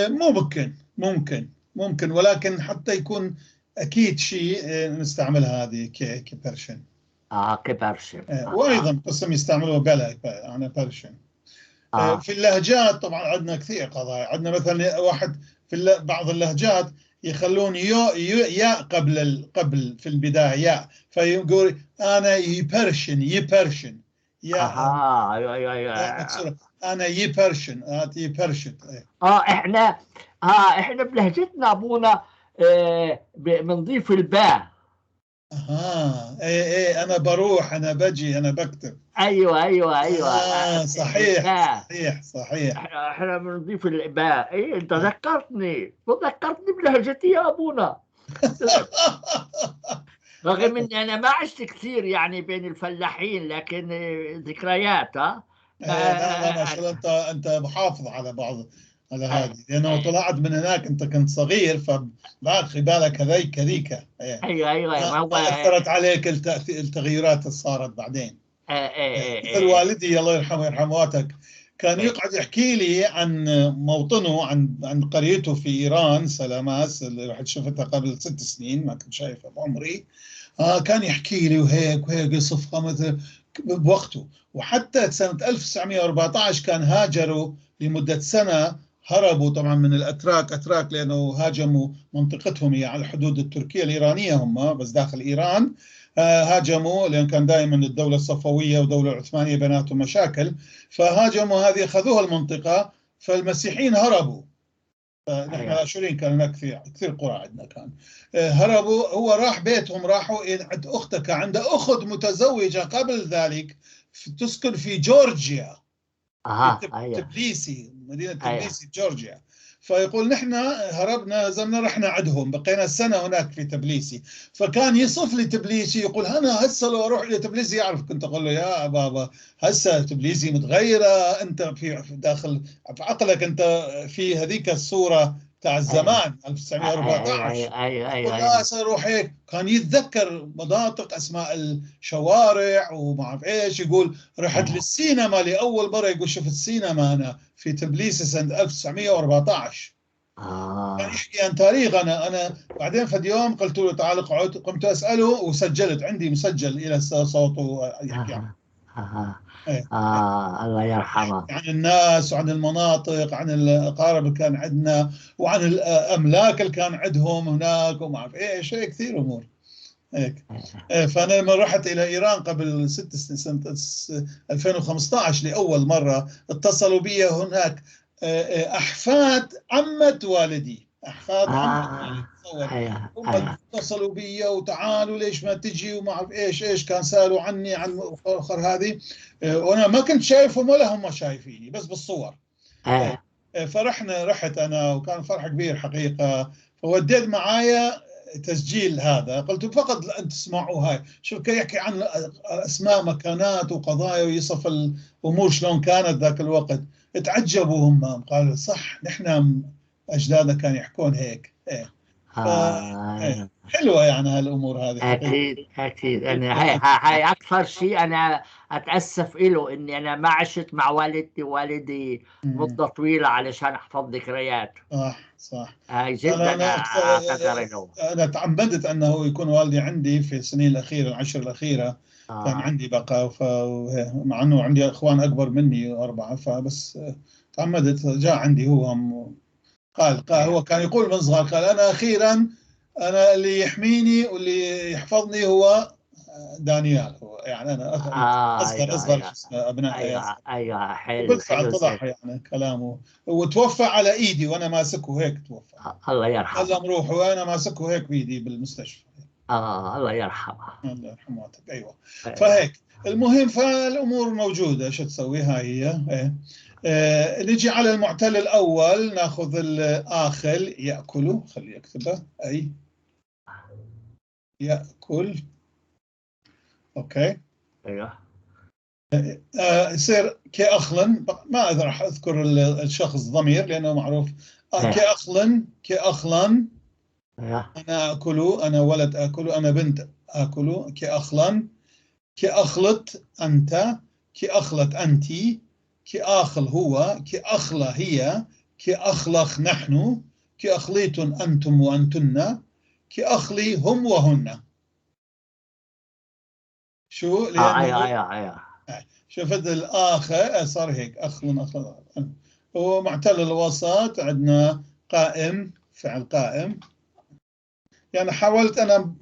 ممكن ممكن ممكن، ولكن حتى يكون أكيد شيء نستعملها هذه كبرشن. كبرشن. وأيضا قسم يستعملوها بلا أنا برشن. في اللهجات طبعا عندنا كثير قضايا، عندنا مثلا واحد في بعض اللهجات يخلون يو ياء قبل في البداية ياء، فيقول أنا يبرشن، يبرشن يا. أيوه أيوه أيوه، أنا يبرشن، يبرشن. إحنا إحنا بلهجتنا أبونا بنضيف الباء. ايه ايه، أنا بروح، أنا بجي، أنا بكتب. ايوه ايوه ايوه. صحيح صحيح صحيح، احنا بنضيف الباء. ايه انت ذكرتني بلهجتي يا ابونا. رغم اني انا ما عشت كثير يعني بين الفلاحين، لكن ذكريات. لا لا، ما شاء الله، انت محافظ على بعض على هذه، لانه طلعت من هناك انت كنت صغير، فباقي بالك هذيك هذيك. ايوه ايوه، ما هو اثرت عليك التغييرات اللي صارت بعدين. مثل والدي الله يرحمه ويرحم واتك، كان يقعد يحكي لي عن موطنه، عن قريته في ايران سلاماس، اللي رحت شفتها قبل 6 سنين، ما كنت شايفها بعمري. كان يحكي لي وهيك وهيك، يصفها مثل بوقته. وحتى سنة 1914 كان هاجروا لمدة سنة، هربوا طبعا من الاتراك، اتراك لانه هاجموا منطقتهم هي على الحدود التركية الايرانية، هم بس داخل ايران. هاجموا لان كان دائما الدولة الصفوية والدولة العثمانية بيناتهم مشاكل، فهاجموا هذه، اخذوها المنطقة، فالمسيحيين هربوا. نحن الاشوريين كان هناك كثير قرى عندنا كان هربوا. هو راح بيتهم، راحوا عند اختك، عندها اخت متزوجة قبل ذلك تسكن في جورجيا. تبليسي، مدينة تبليسي جورجيا. فيقول نحن هربنا زمنا، رحنا عندهم، بقينا سنة هناك في تبليسي. فكان يصف لي تبليسي، يقول أنا هسه لو أروح إلى تبليسي يعرف. كنت أقول له يا بابا هسه تبليسي متغيرة، أنت في داخل في عقلك أنت في هذيك الصورة تاع الزمان 1914. أيوة. لا اروح هيك. كان يتذكر مناطق، اسماء الشوارع وما اعرف ايش. يقول رحت للسينما لاول مرة، يقول شفت السينما انا في تبليسي سنة 1914. كان يحكي عن تاريخ. انا بعدين فد يوم قلت له تعال اقعد، قمت اساله وسجلت عندي مسجل الى صوته يحكي عنه. الله يرحمه، عن الناس وعن المناطق، عن الأقارب اللي كان عندنا، وعن الأملاك اللي كان عندهم هناك، وما أعرف إيش، شيء كثير أمور. هيك. فأنا لما رحت إلى إيران قبل 6 سنين، سنة 2015، لأول مرة اتصلوا بي هناك أحفاد عمة والدي، أحفاد عمة والدي، تصور. هم اتصلوا بي وتعالوا، ليش ما تجي، وما اعرف ايش ايش، كان سالوا عني عن اخر هذه، وانا ما كنت شايفهم ولا هم شايفيني، بس بالصور. فرحنا، رحت انا وكان فرح كبير حقيقه، فوديت معايا تسجيل هذا، قلت فقط ان تسمعوا هاي، شوف كيف يحكي عن اسماء مكانات وقضايا ويصف الامور شلون كانت ذاك الوقت. تعجبوا هم، قالوا صح، نحن اجدادنا كانوا يحكون هيك، إيه. إيه. حلوة يعني هالامور هذه حقيقة. اكيد، انا هاي اكثر شيء انا اتاسف له، اني انا ما عشت مع والدتي ووالدي مده طويلة علشان احفظ ذكريات. صح. هاي جدا أنا اعتذر له. انا تعمدت انه يكون والدي عندي في السنين الاخيره، العشر الاخيره، كان عندي بقى، مع انه عندي اخوان اكبر مني 4، فبس تعمدت جاء عندي هو هم. قال هو كان يقول من صغار، قال انا اخيرا انا اللي يحميني واللي يحفظني هو دانيال، هو يعني انا اصغر اصغر ابنائي. ايوه، حلو. وبالفعل حلو. طلع زين. يعني كلامه، وتوفى على ايدي وانا ماسكه هيك توفى. الله يرحمه. سلم روحه وانا ماسكه هيك بايدي بالمستشفى. اه، الله يرحمه. الله يرحمه، ايوه. فهيك المهم، فالامور موجوده، شو تسوي، هاي هي، إيه. نجي على المعتل الاول، ناخذ الاخل ياكل، خلي اكتبه، اي ياكل، okay. يصير كأخلن، ما راح اذكر الشخص ضمير لانه معروف. كأخلن، كأخلن. انا اكل، انا ولد اكل، انا بنت اكل، كأخلن، كأخلت انت، كأخلت انت، كآخل هو، كأخلة هي، كأخلخ نحن، كأخليت أنتم وأنتن، كأخلي هم وهن. شو؟ لأنه ايوه. شفت الآخر صار هيك، أخل أخل. هو معتل الوسط عندنا قائم، فعل قائم. يعني حاولت أنا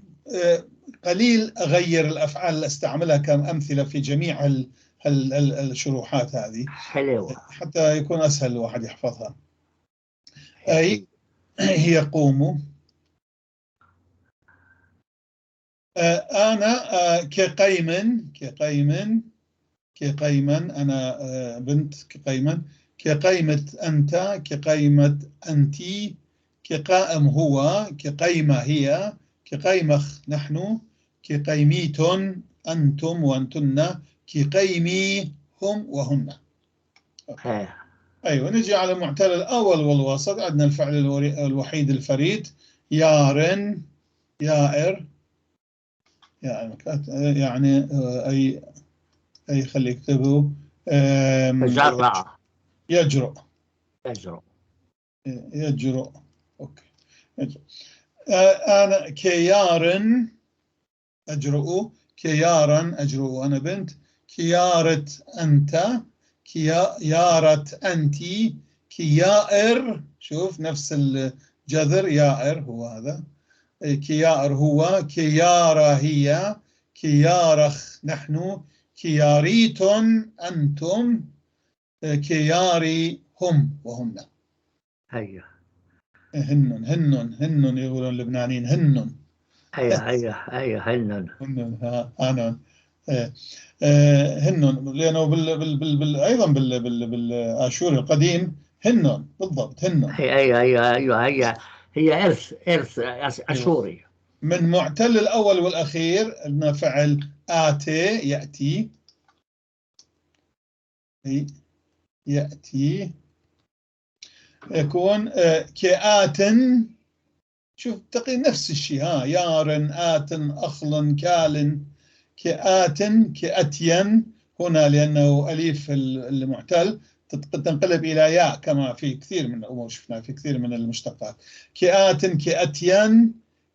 قليل أغير الأفعال اللي استعملها كأمثلة في جميع الشروحات هذه. حلو. حتى يكون أسهل الواحد يحفظها. أي هي قوموا. أنا كقيمن، كقيمن، كقيمن، أنا بنت كقيمن، كقيمة أنت، كقيمة أنتِ، كقائم هو، كقيمة هي، كقيمخ نحن، كقيميت أنتم وأنتن، كقيمي هم وهن. أيوة. نجي على المعتل الأول والوسط، عندنا الفعل الوحيد الفريد يارن، يائر، يعني أي خلي يكتبوا، تجرأ. يجرؤ. يجرؤ. يجرؤ، okay، يجرؤ. أنا كيارن أجرؤ، كيارا أجرؤ، أنا بنت، كيارت أنت، كيارت أنت، كيائر، شوف نفس الجذر يائر هو هذا، كيائر هو، كيارا هي، كيارخ نحن، كياريت أنتم، كياري هم وهن. هنن، هنن، هنن يقولون اللبنانيين هنن. ايوه، هنن. هنن، ها، هنن. إيه. هنن، لأنه أيضا بالآشوري القديم هنن، بالضبط هنن. ايوه، هي ارث اشوري. من معتل الأول والأخير عندنا فعل آتي يأتي، يأتي يكون كآتن، شوف تقريبا نفس الشيء، ها، يارن، آتن، أخلن، كالن، كآتن، كأتين، هنا لأنه أليف المعتل تنقلب إلى ياء كما في كثير من الأمور شفناها في كثير من المشتقات. كآتن، كأتين،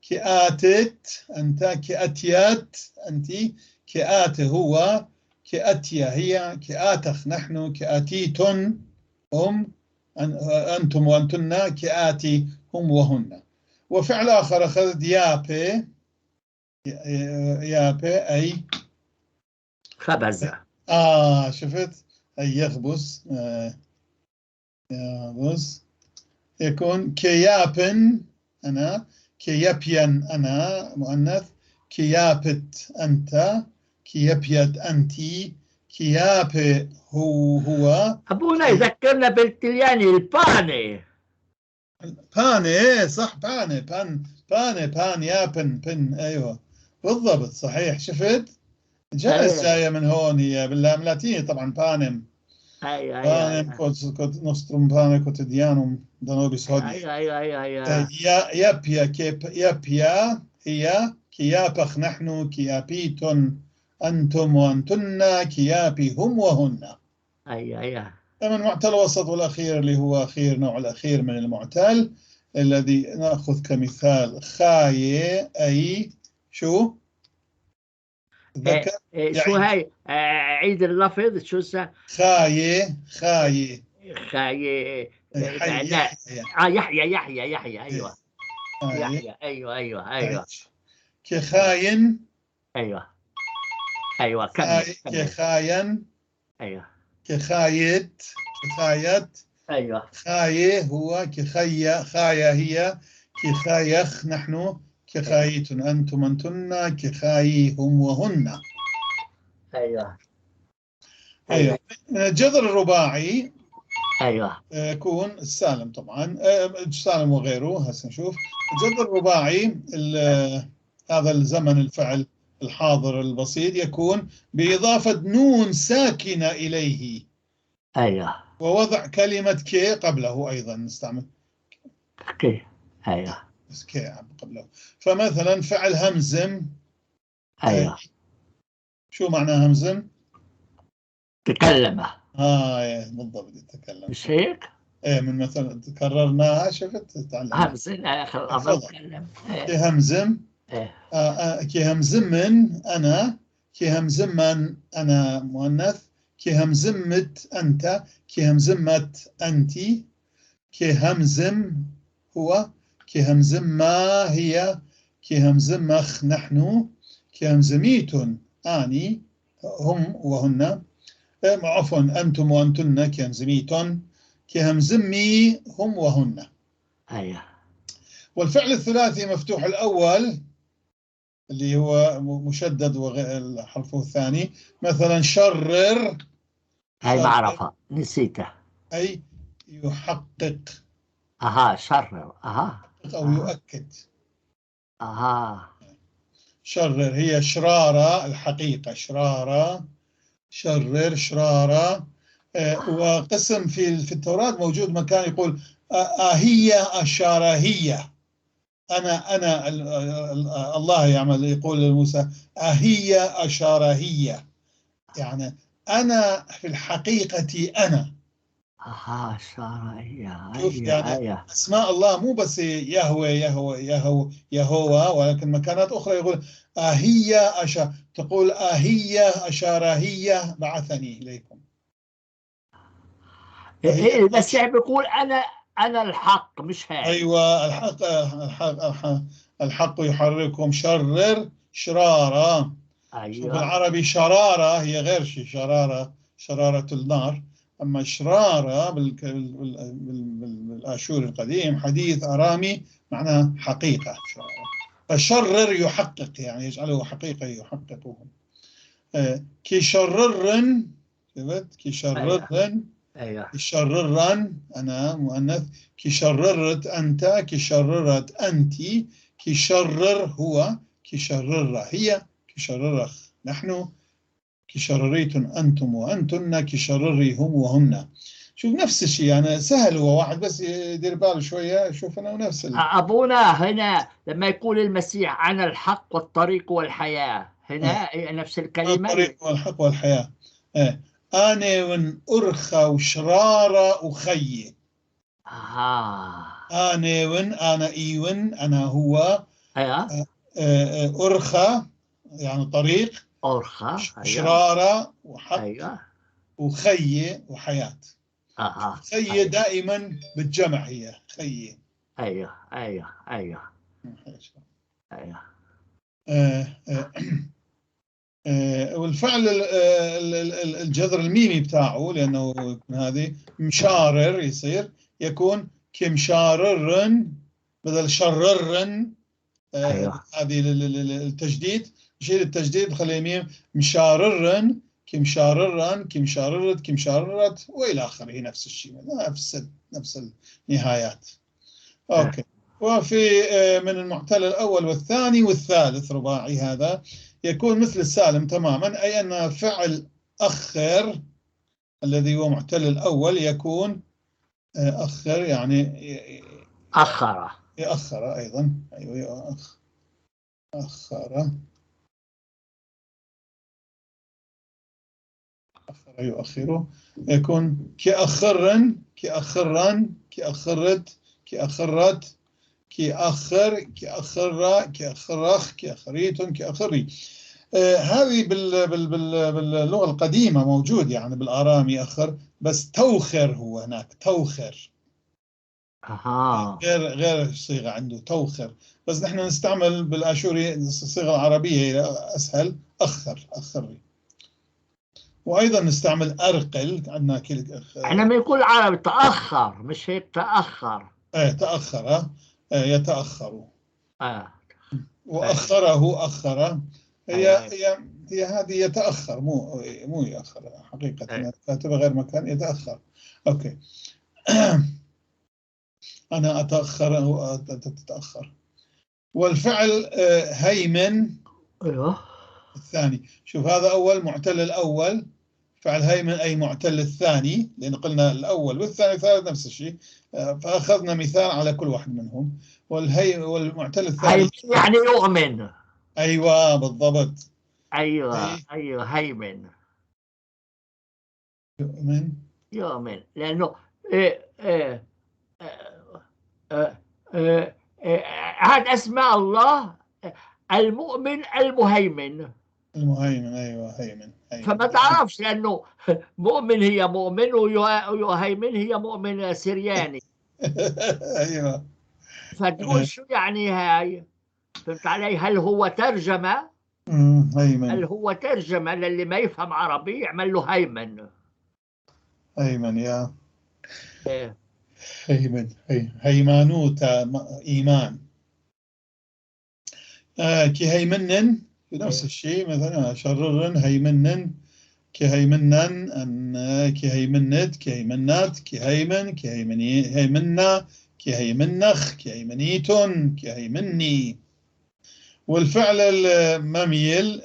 كآتت أنت، كأتيت أنت، كآت هو، كأتيا هي، كآتخ نحن، كآتيتن هم، أنتم وأنتن، كآتي هم وهن. وفعل آخر أخذ يابي، يابي أي خبز. شفت، أي يخبز، يخبز. يكون كيابن أنا، كيابين أنا مؤنث، كيابت أنت، كيابيت أنتي، كيابي هو. أبونا يذكرنا بالتلياني ال pane. pane، إيه صح، pane pan pane pan يابن بن، أيوه بالضبط صحيح. شفت جالس جاية من هون هي باللاتيني طبعا panem. ايوه panem nostrum pane quotidianum da nobis hodie. ايوه. يابيا كيب يابيا هي، كيابخ نحن، كيابيتون أنتم وأنتن، كيابي هم وهن. ايوه. أما المعتل الوسط والأخير اللي هو أخير نوع الأخير من المعتل الذي نأخذ كمثال خاية أي شو؟ تذكر؟ شو هاي؟ عيد اللفظ شو خاية خاية خاية. يحيى يحيى يحيى ايوه يحيى ايوه. كخاين. ايوه كمل. كخاين. ايوه. كخايت كخايت. ايوه. خاية هو، كخية خاية هي، كخايخ نحن، كخايت أنتم أنتن، كخاي هم وهن. ايوه. من الجذر الرباعي ايوه يكون السالم طبعا، السالم وغيره. هسه نشوف الجذر الرباعي هذا الزمن الفعل الحاضر البسيط يكون بإضافة نون ساكنة إليه. ايوه. ووضع كلمة كي قبله أيضا، نستعمل كي. ايوه كي قبله. فمثلا فعل همزم. ايوه. شو معنى همزم؟ تكلم. بالضبط يتكلم. مش هيك؟ ايه من مثلا كررناها شفت تعلم. همزم اخر الامر تكلم. كي همزم. كي همزمن أنا، كي همزمن أنا مؤنث، كي همزمت أنت، كي همزمت أنتِ، كي همزم هو، كي همزما هي، كي همزمخ نحن، كي همزميتن آني هم وهن، عفوا أنتم وأنتن، كي همزميتن، كي همزمي هم وهن. أيوه. والفعل الثلاثي مفتوح الأول اللي هو مشدد وحرفه الثاني، مثلا شرر. هاي ما أعرفها نسيتها. أي يحقق. شرر. أو يؤكد. شرر هي شرارة الحقيقة، شرارة، شرر، شرارة. وقسم في التوراة موجود مكان يقول آهية أشارهية. أنا الله يعمل يقول لموسى أهية أشارهية، يعني أنا في الحقيقة أنا. شارهية. شوف يعني أسماء الله مو بس يهوه يهوه يهوه يهوه، ولكن مكانات أخرى يقول أهية أشار، تقول أهية أشارهية بعثني إليكم. المسيح بيقول أنا الحق، مش هاي. أيوة الحق، الحق، الحق، الحق يحرككم. شرر شرارة. أيوة. بالعربي شرارة هي غير شيء، شرارة شرارة النار. أما شرارة بالآشوري القديم حديث أرامي معناها حقيقة. شرارة. فشرر يحقق، يعني يجعله حقيقة يحققه. كشررن، شفت كشررن. أيوة. كشررن أنا مؤنث، كشررت أنت، كشررت أنت، كشرر هو، كشرر هي، كشررخ نحن، كشرريتن أنتم وأنتن، كشرري هم وهن. شوف نفس الشيء، يعني سهل، هو واحد بس يدير باله شوية يشوف أنه نفس أبونا هنا لما يقول المسيح أنا الحق والطريق والحياة، هنا نفس الكلمة، الطريق والحق والحياة. أنا من أرخى وشرارة وخي. أنا ون، أنا إيون، أنا هو. أرخى يعني طريق، أرخى، شرارة وحق، وخي وحياة. خي دائما بالجمع هي خي. أيوه. والفعل الجذر الميمي بتاعه، لأنه هذه مشارر، يصير يكون كمشاررن بدل شررن. أيوة. هذه التجديد، نشيل التجديد نخليه ميم، مشاررن، كمشاررن، كمشاررت، كمشاررت، وإلى آخره، نفس الشيء، نفس النهايات. okay. وفي من المعتل الأول والثاني والثالث رباعي، هذا يكون مثل السالم تماما، أي أن فعل أخر الذي هو معتل الأول يكون أخر، يعني أخر، يأخر أيضا، أيوة، أخر، أخر يؤخره، يكون كأخرن، كأخرن، كأخرت، كأخرت، كأخر، كأخر، كأخرخ، كأخريت، كأخري. هذه باللغة القديمة موجود، يعني بالآرامي أخر، بس توخر هو هناك، توخر. غير صيغة عنده توخر، بس نحن نستعمل بالآشوري الصيغة العربية أسهل، أخر، أخري. وأيضا نستعمل أرقل، عندنا كل احنا بنقول عربي تأخر، مش هيك؟ تأخر. ايه تأخر، يتأخر. وأخره، أخر. هي هي هي هذه يتأخر، مو يأخر حقيقة، كاتبة غير مكان، يتأخر. okay. أنا أتأخر أو تتأخر. والفعل هيمن. أيوه. الثاني، شوف هذا أول معتل الأول، فعل هيمن أي معتل الثاني، لأن قلنا الأول والثاني والثالث نفس الشيء، فأخذنا مثال على كل واحد منهم. والمعتل الثاني هيمن يعني يؤمن. أيوة بالضبط. أيوة أيوة، هيمن يؤمن، يؤمن، لأنه إيه إيه إيه إيه إيه هذا أسماء الله، المؤمن المهيمن. المهيمن، أيوة، هيمن، هيمن. فما تعرفش، لأنه مؤمن هي مؤمن، ويهيمن هي مؤمن سرياني. أيوة. فتقول شو يعني هاي؟ فهمت علي؟ هل هو ترجمة؟ هيمن. هل هو ترجمة للي ما يفهم عربي يعمل له هيمن؟ هيمن، يا هيمن، هيمانوتا، إيمان. كي هيمنن نفس الشيء، مثلا شررن، هيمنن، كهيمنن، أن كهيمنت، كهيمنات، كهيمن، كهيمني، هيمنا، كهيمنخ، كهيمنيتون، كهيمني. والفعل المميل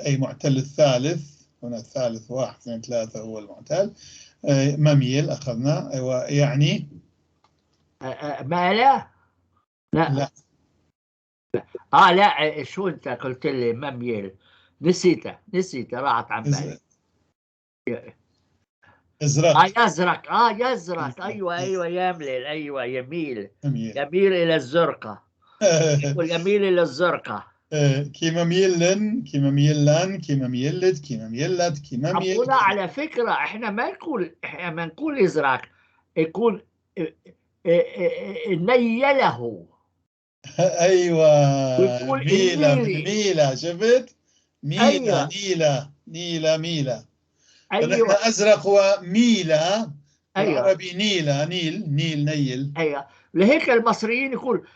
أي معتل الثالث، هنا الثالث 1 2 3 هو المعتل، مميل أخذنا، أيوة، يعني ما لا لا لا. لا، شو أنت قلت لي مميل؟ نسيته، نسيته، راحت عن بالي. ازرق. يزرق، يزرق، أيوة أيوة، يملل، أيوة، يميل، يميل إلى الزرقة. يقول يميل إلى الزرقة. كيما ميلن، كيما ميلان، كيما ميلت، كيما ميلت، كيما ميل. أبونا على فكرة إحنا ما نقول، إحنا ما نقول إزرق، يكون نيله. أيوة، ميلة، ميلة، شفت؟ ميلة، أيوة. نيلة، نيلة، ميلة. أيوة. نحن أزرق هو ميلة. أيوة. العربي نيلة، نيل، نيل، نيل. أيوة، لهيك المصريين يقول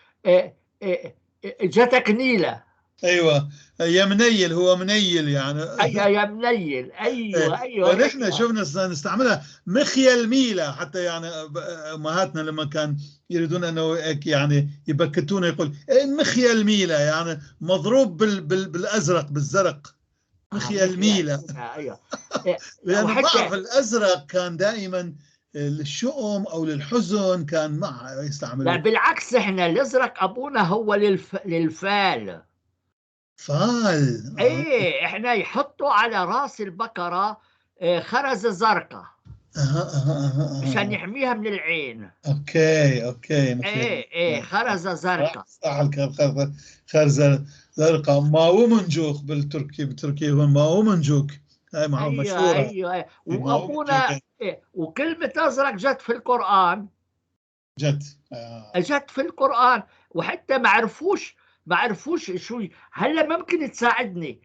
جتك نيلة. أيوة، يا منيل، هو منيل يعني. أيوة يا منيل، أيوة أيوة. ونحن أيوة. شفنا نستعملها مخيل ميلة، حتى يعني أمهاتنا لما كان يريدون أنه يعني يبكتونا يقول مخيل ميلة، يعني مضروب بالأزرق، بالزرق، مخيل ميلة. أيوة. لأنه بعرف الأزرق كان دائما للشؤم أو للحزن، كان مع يستعملوه. لا بالعكس، إحنا الأزرق أبونا هو للفال. فال. ايه، احنا يحطوا على راس البقرة خرزة زرقاء عشان يحميها من العين. okay okay. ايه ايه، خرزة زرقاء. صح، خرزة زرقاء. ماو منجوخ بالتركي، بالتركي هو ماو منجوك، هاي مشهورة. ايوه ايوه. وابونا إيه، وكلمة ازرق جت في القرآن. جت جت في القرآن، وحتى ما عرفوش ما عرفوش شو. هلا ممكن تساعدني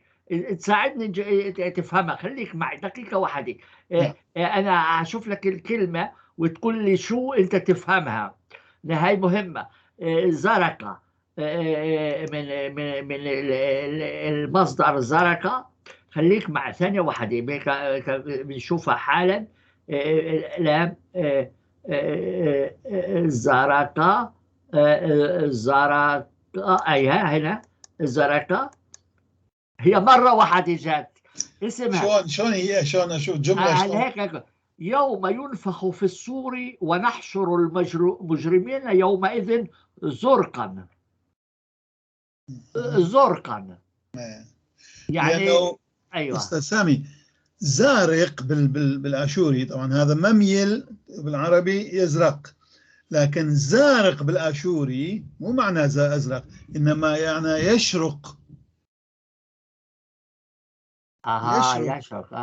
تفهمها. خليك معي دقيقة واحدة. نعم. أنا هشوف لك الكلمة وتقول لي شو أنت تفهمها. هاي مهمة. زرقة، من من من المصدر زرقة. خليك مع ثانية واحدة، بنشوفها حالا. لام زرقة، زرقة، أيها هنا زرقة، هي مرة واحدة جات اسمها. شلون هي، شلون أشوف جملة شلون؟ هيك: يوم ينفخ في الصور ونحشر المجرمين يومئذ زرقا. زرقا يعني، لأنه أيوة أستاذ سامي، زارق بالآشوري، طبعا هذا مميل بالعربي يزرق، لكن زارق بالآشوري مو معنى أزرق، إنما يعني يشرق. يشرق. يشرق.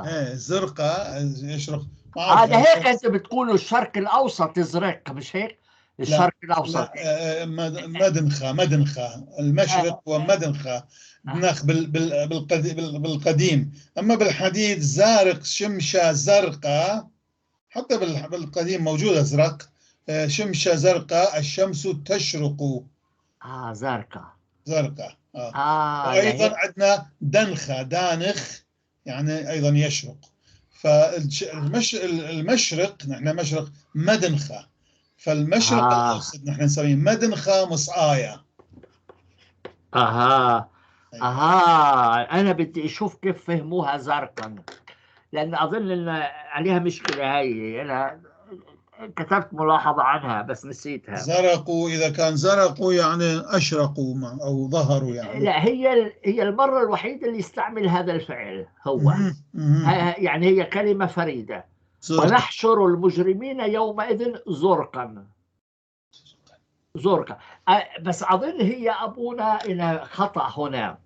إيه، زرقة يشرق، ما أعرف. هذا هيك أنت بتقولوا الشرق الأوسط ازرق، مش هيك؟ الشرق الأوسط. لا، مدنخة، مدنخة المشرق ومدنخة دنخ بالقديم. أما بالحديث زارق، شمشة زرقاء، حتى بالقديم موجود أزرق. شمشة زرقاء، الشمس تشرق. زرقاء. زرقاء. وأيضا عندنا دنخة، دانخ، يعني أيضا يشرق. فالمشرق نحن مشرق مدنخة، فالمشرق الأوسط نحن نسميه مدنخة مصآية. أيوة. أنا بدي أشوف كيف فهموها زرقا، لأن أظن أن عليها مشكلة هاي. أنا كتبت ملاحظة عنها بس نسيتها. زرقوا، إذا كان زرقوا يعني أشرقوا أو ظهروا يعني. لا، هي المرة الوحيدة اللي يستعمل هذا الفعل هو. يعني هي كلمة فريدة. زرق. ونحشر المجرمين يومئذ زرقا. زرقا. بس أظن هي أبونا إنها خطأ هنا.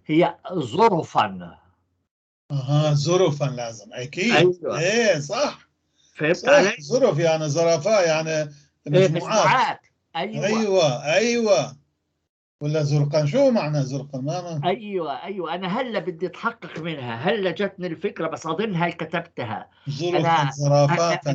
هي زرفا. زرفا لازم أكيد. أيوة. إيه صح. فهمت صح. علي؟ زرف يعني زرافة، يعني إيه، مجموعات. مجموعات. أيوة. أيوة، أيوة. ولا زرقا، شو معنى زرقا؟ ما أيوة، أيوة. أنا هلا بدي أتحقق منها، هلا جتني الفكرة بس أظنها كتبتها. زرقا، زرافات.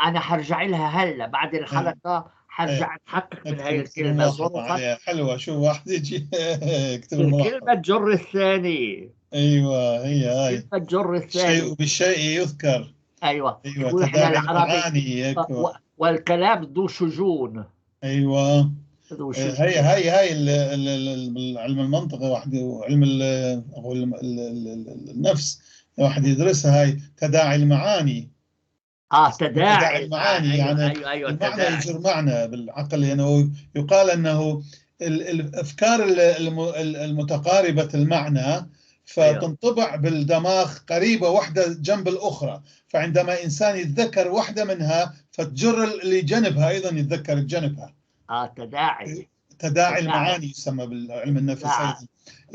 أنا حرجع لها هلا بعد الحلقة، حرجع أتحقق من هاي اكتب الكلمة. ملاحظة زرقا. عليها. حلوة، شو واحد يجي اكتب الملاحظة. الكلمة تجر الثاني. أيوة، هي هاي. الكلمة تجر الثاني. شيء بالشيء يذكر. أيوة. أيوة، يقول إحنا تداعي العربي المعاني، يكو. والكلام ذو شجون. أيوة. ذو شجون. هي علم المنطق واحد، وعلم أو النفس واحد يدرسها، هاي تداعي المعاني. تداعي تداعي المعاني، أيوة، يعني أيوة، أيوة، المعنى تداعي. يجر معنى بالعقل. لأنه يقال أنه الأفكار المتقاربة المعنى فتنطبع بالدماغ قريبة واحدة جنب الأخرى، فعندما إنسان يتذكر واحدة منها فتجر اللي جنبها أيضا يتذكر جنبها. تداعي. تداعي تداعي. المعاني يسمى بالعلم النفس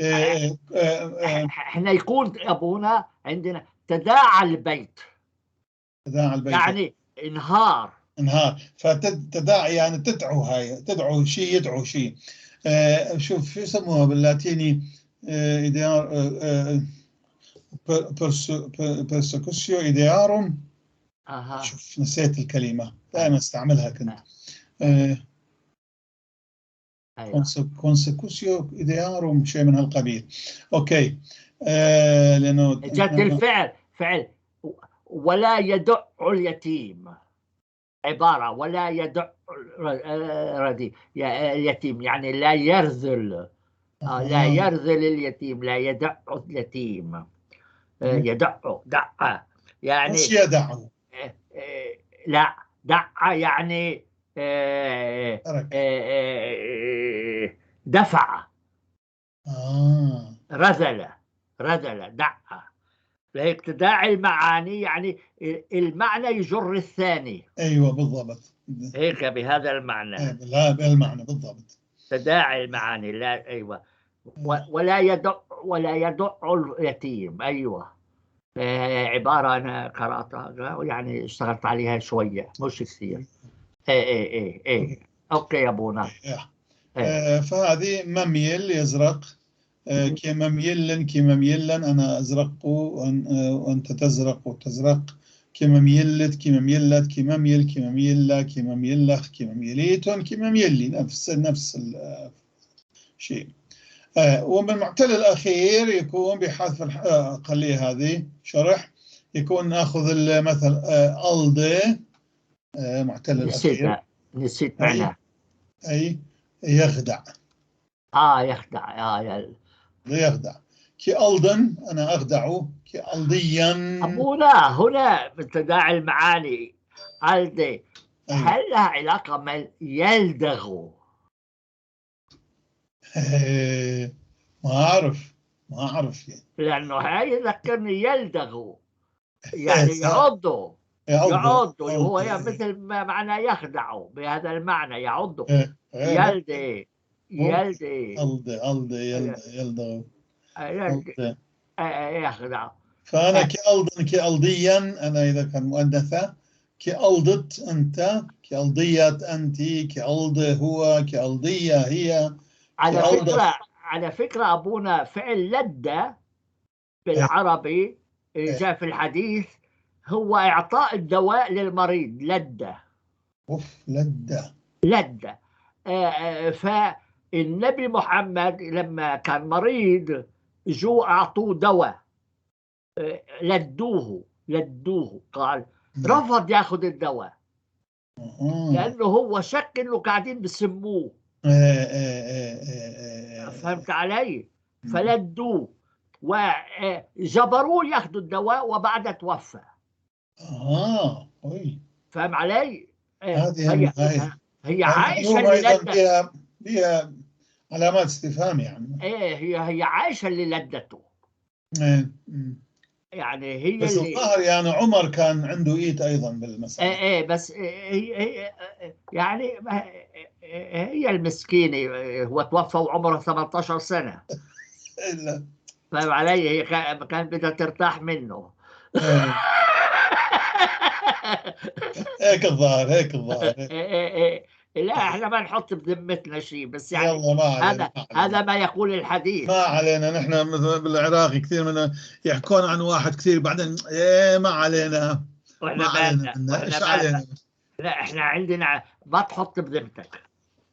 أيضا. احنا يكون أبونا عندنا تداعى البيت. تداعى البيت. يعني انهار. انهار. فتداعي يعني تدعو، هاي تدعو شيء، يدعو شيء. شوف شو يسموها باللاتيني، إيديار، persecutio idearum. شوف نسيت الكلمة، دائما استعملها كنت. Consecutio idearum، شيء من هالقبيل. أوكي. لأنه جت الفعل، فعل ولا يدع اليتيم، عبارة ولا يدع ردي اليتيم، يعني لا يرذل. لا يرذل اليتيم، لا يدع اليتيم. يدع، دع يعني مش يدع. لا، دع يعني، ترك. دفع. رذل، رذل، دع. لهيك تداعي المعاني، يعني المعنى يجر الثاني. أيوة بالضبط. هيك بهذا المعنى. إيه، لا، بهالمعنى بالضبط. تداعي المعاني، لا، أيوة. ولا يدع، ولا يدع اليتيم. أيوة. عبارة أنا قرأتها، يعني اشتغلت عليها شوية، مش كثير. إيه، إيه، إيه، إيه. أوكي يا أبونا. إيه. فهذه مميل يزرق، كمميل كمميلا، أنا أزرق وأنت تزرق وتزرق، كمميلت كمميلت كمميل كمميلا كمميلخ كمميليت كمميلي، نفس الشيء. ومن المعتل الأخير يكون بحذف خليه هذه شرح، يكون ناخذ المثل ألدي، معتل الأخير. نسيت معناه. أي يخدع. يخدع. يخدع. كألدن أنا أخدع، كألديا. أبونا هنا بتداعي المعاني ألدي. أيوة. هل لها علاقة مع يلدغ؟ ما أعرف يعني. لأنه هاي ذكرني يلدغ يعني يعضه، يعض، هو مثل ما معنى يخدع بهذا المعنى، يعض. يلدي يلدي ألدي يلدغ يخدع. فأنا كألدن كألديا، أنا إذا كان مؤنثة، كألدت أنت، كألديت أنت، كألد هو، كألدية هي. على فكرة أبونا فعل لد بالعربي جاء في الحديث هو إعطاء الدواء للمريض. لد. أوف، لد. لد. فالنبي محمد لما كان مريض جو أعطوه دواء، لدوه، قال رفض ياخذ الدواء لأنه هو شك إنه قاعدين بسموه. فهمت علي؟ فلدوه وجبروه ياخذوا الدواء وبعدها توفى. فهم علي؟ هذه هي عايشة اللي لدته. فيها علامات استفهام يعني. ايه هي عايشة اللي لدته. يعني هي بس الظاهر يعني عمر كان عنده ايد ايضا بالمسألة. ايه بس هي يعني هي المسكينة، هو توفى وعمره 18 سنة. لا فاهم علي؟ هي كان بدها ترتاح منه. هيك الظاهر، هيك الظاهر. لا احنا ما نحط بذمتنا شيء، بس يعني يلا ما علينا، هذا ما يقول الحديث. ما علينا، نحن مثلا بالعراق كثير من يحكون عن واحد كثير بعدين ايه ما علينا، ما علينا، ايش علينا؟ لا احنا عندنا ما تحط بذمتك.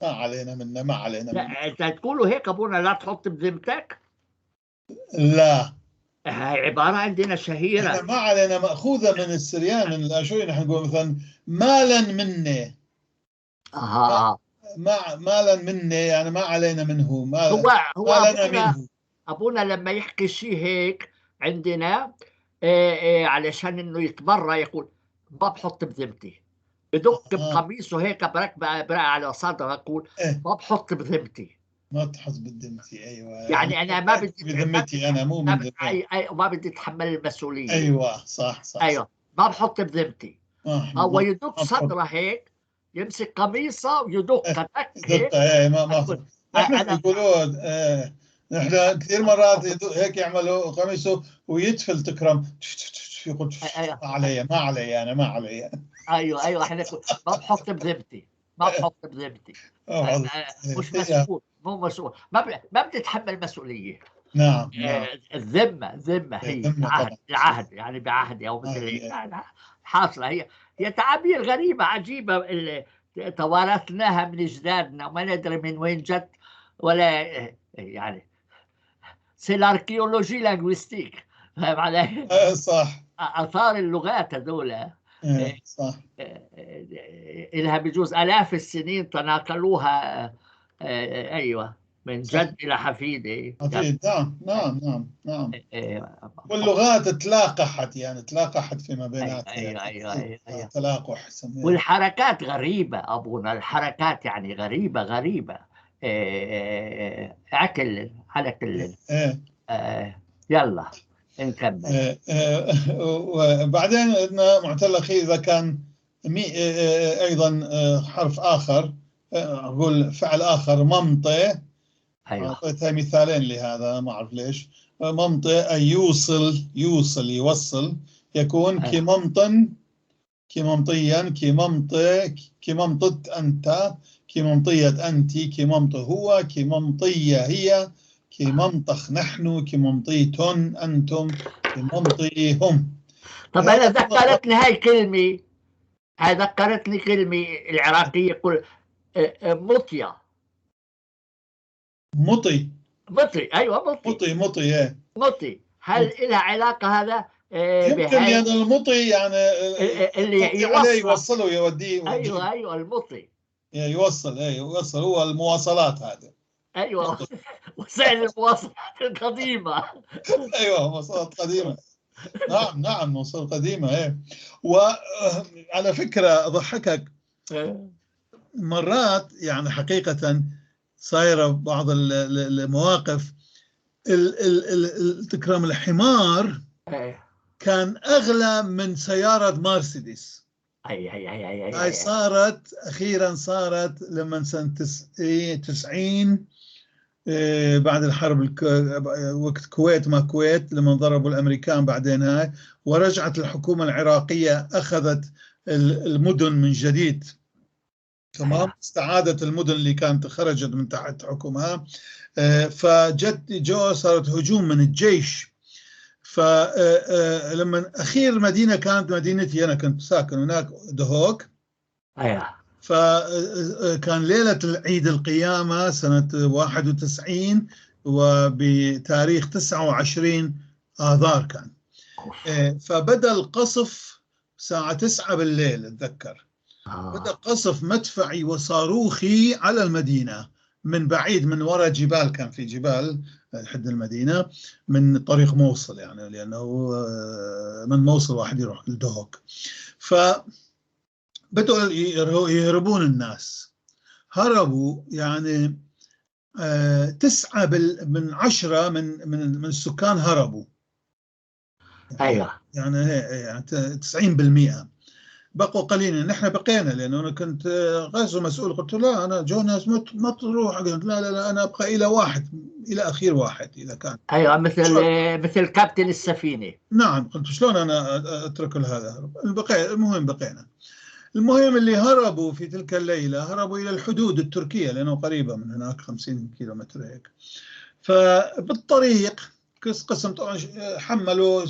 ما علينا منا، ما علينا. لا انت تقولوا هيك ابونا، لا تحط بذمتك؟ لا هاي عبارة عندنا شهيرة. ما علينا مأخوذة من السريان، من الآشوري. نحن نقول مثلا مالا مني. مالا مني يعني ما علينا منه. ما هو ما لنا منه. أبونا لما يحكي شيء هيك عندنا علشان إنه يتبرى يقول ما بحط بذمتي، بدق بقميصه هيك بركبه على صدره يقول ما بحط بذمتي. ما تحط بذمتي. ايوه يعني انا ما بدي بذمتي، انا مو من ذمتي، ما بدي اتحمل المسؤوليه. ايوه صح صح. ايوه ما بحط بذمتي. هو يدق صدره هيك، يمسك قميصه ويدق دق هيك. ايه ما نحن بيقولوا نحن كثير مرات هيك يعملوا قميصه ويتفل تكرم، يقول ما علي، ما علي، انا ما علي. ايوه ايوه احنا ما بحط بذمتي، ما بحط بذمتي، مش مسؤول، مو مسؤول، ما بتتحمل مسؤوليه. نعم نعم. الذمه، الذمه هي العهد، العهد يعني بعهد او مثل حاصله. هي تعابير غريبه عجيبه اللي توارثناها من اجدادنا وما ندري من وين جت، ولا يعني c'est l'archéologie linguistique. فاهم علي؟ صح. اثار اللغات هذول صح، إلها بجوز آلاف السنين تناقلوها. أيوة من جد إلى حفيد. حفيد. نعم نعم نعم نعم. واللغات تلاقحت، يعني تلاقحت فيما بيناتها. أيوة أيوة أيوة, أيوة. تلاقح. والحركات غريبة أبونا، الحركات يعني غريبة غريبة. عكل على كل. يلا نكمل. وبعدين عندنا معتل أخير إذا كان أيضا حرف آخر، أقول فعل آخر ممطي. أيوة. أعطيتها مثالين لهذا ما أعرف ليش. ممطي أي يوصل، يوصل، يوصل، يكون. أيوة. كممطن، كممطيا، كممطك، كممطت أنت، كممطية أنت، كممط هو، كممطية هي، كممطخ نحن، كممطيتن أنتم، كممطيهم. طب أنا ذكرتني هاي كلمة، هاي ذكرتني كلمة العراقية يقول مطية. مطي. مطي، أيوة مطي. مطي، مطي، إيه. مطي، هل لها علاقة هذا؟ يمكن لأن المطي يعني اللي يوصل، يوصله يوديه. أيوة أيوة المطي يوصل، أيوة يوصل، هو المواصلات هذا. أيوة وسائل المواصلات القديمة. أيوة مواصلات قديمة. نعم نعم مواصلات قديمة. إيه، وعلى فكرة أضحكك مرات، يعني حقيقة صايرة بعض المواقف، تكرم الحمار كان أغلى من سيارة مرسيدس. أي أي أي أي أي. هاي صارت أخيرا، صارت لما سنة 90 بعد الحرب، وقت كويت ما كويت، لما ضربوا الأمريكان بعدين هاي، ورجعت الحكومة العراقية أخذت المدن من جديد. تمام، استعادت المدن اللي كانت خرجت من تحت حكمها. فجت جو صارت هجوم من الجيش. فلما أخير مدينة كانت مدينتي أنا، كنت ساكن هناك، دهوك. أيوة. فكان ليلة العيد القيامة سنة 91، وبتاريخ 29 آذار كان. فبدأ القصف الساعة 9 بالليل أتذكر. بدأ قصف مدفعي وصاروخي على المدينة من بعيد، من وراء جبال، كان في جبال حد المدينة من طريق موصل، يعني لأنه من موصل واحد يروح لدهوك. فبدأوا يهربون الناس، هربوا يعني 9 من 10 من السكان هربوا. أيوة. يعني 90% بقوا قليلا. نحن بقينا، لأنه أنا كنت غاز مسؤول، قلت لا أنا جو ناس ما تروح، قلت لا لا لا أنا أبقى إلى واحد، إلى أخير واحد إذا كان. أيوة، مثل كابتن السفينة. نعم، قلت شلون أنا أترك هذا؟ بقي، المهم بقينا. المهم اللي هربوا في تلك الليلة هربوا إلى الحدود التركية، لأنه قريبة من هناك 50 كيلومتر هيك. فبالطريق قسم طبعا حملوا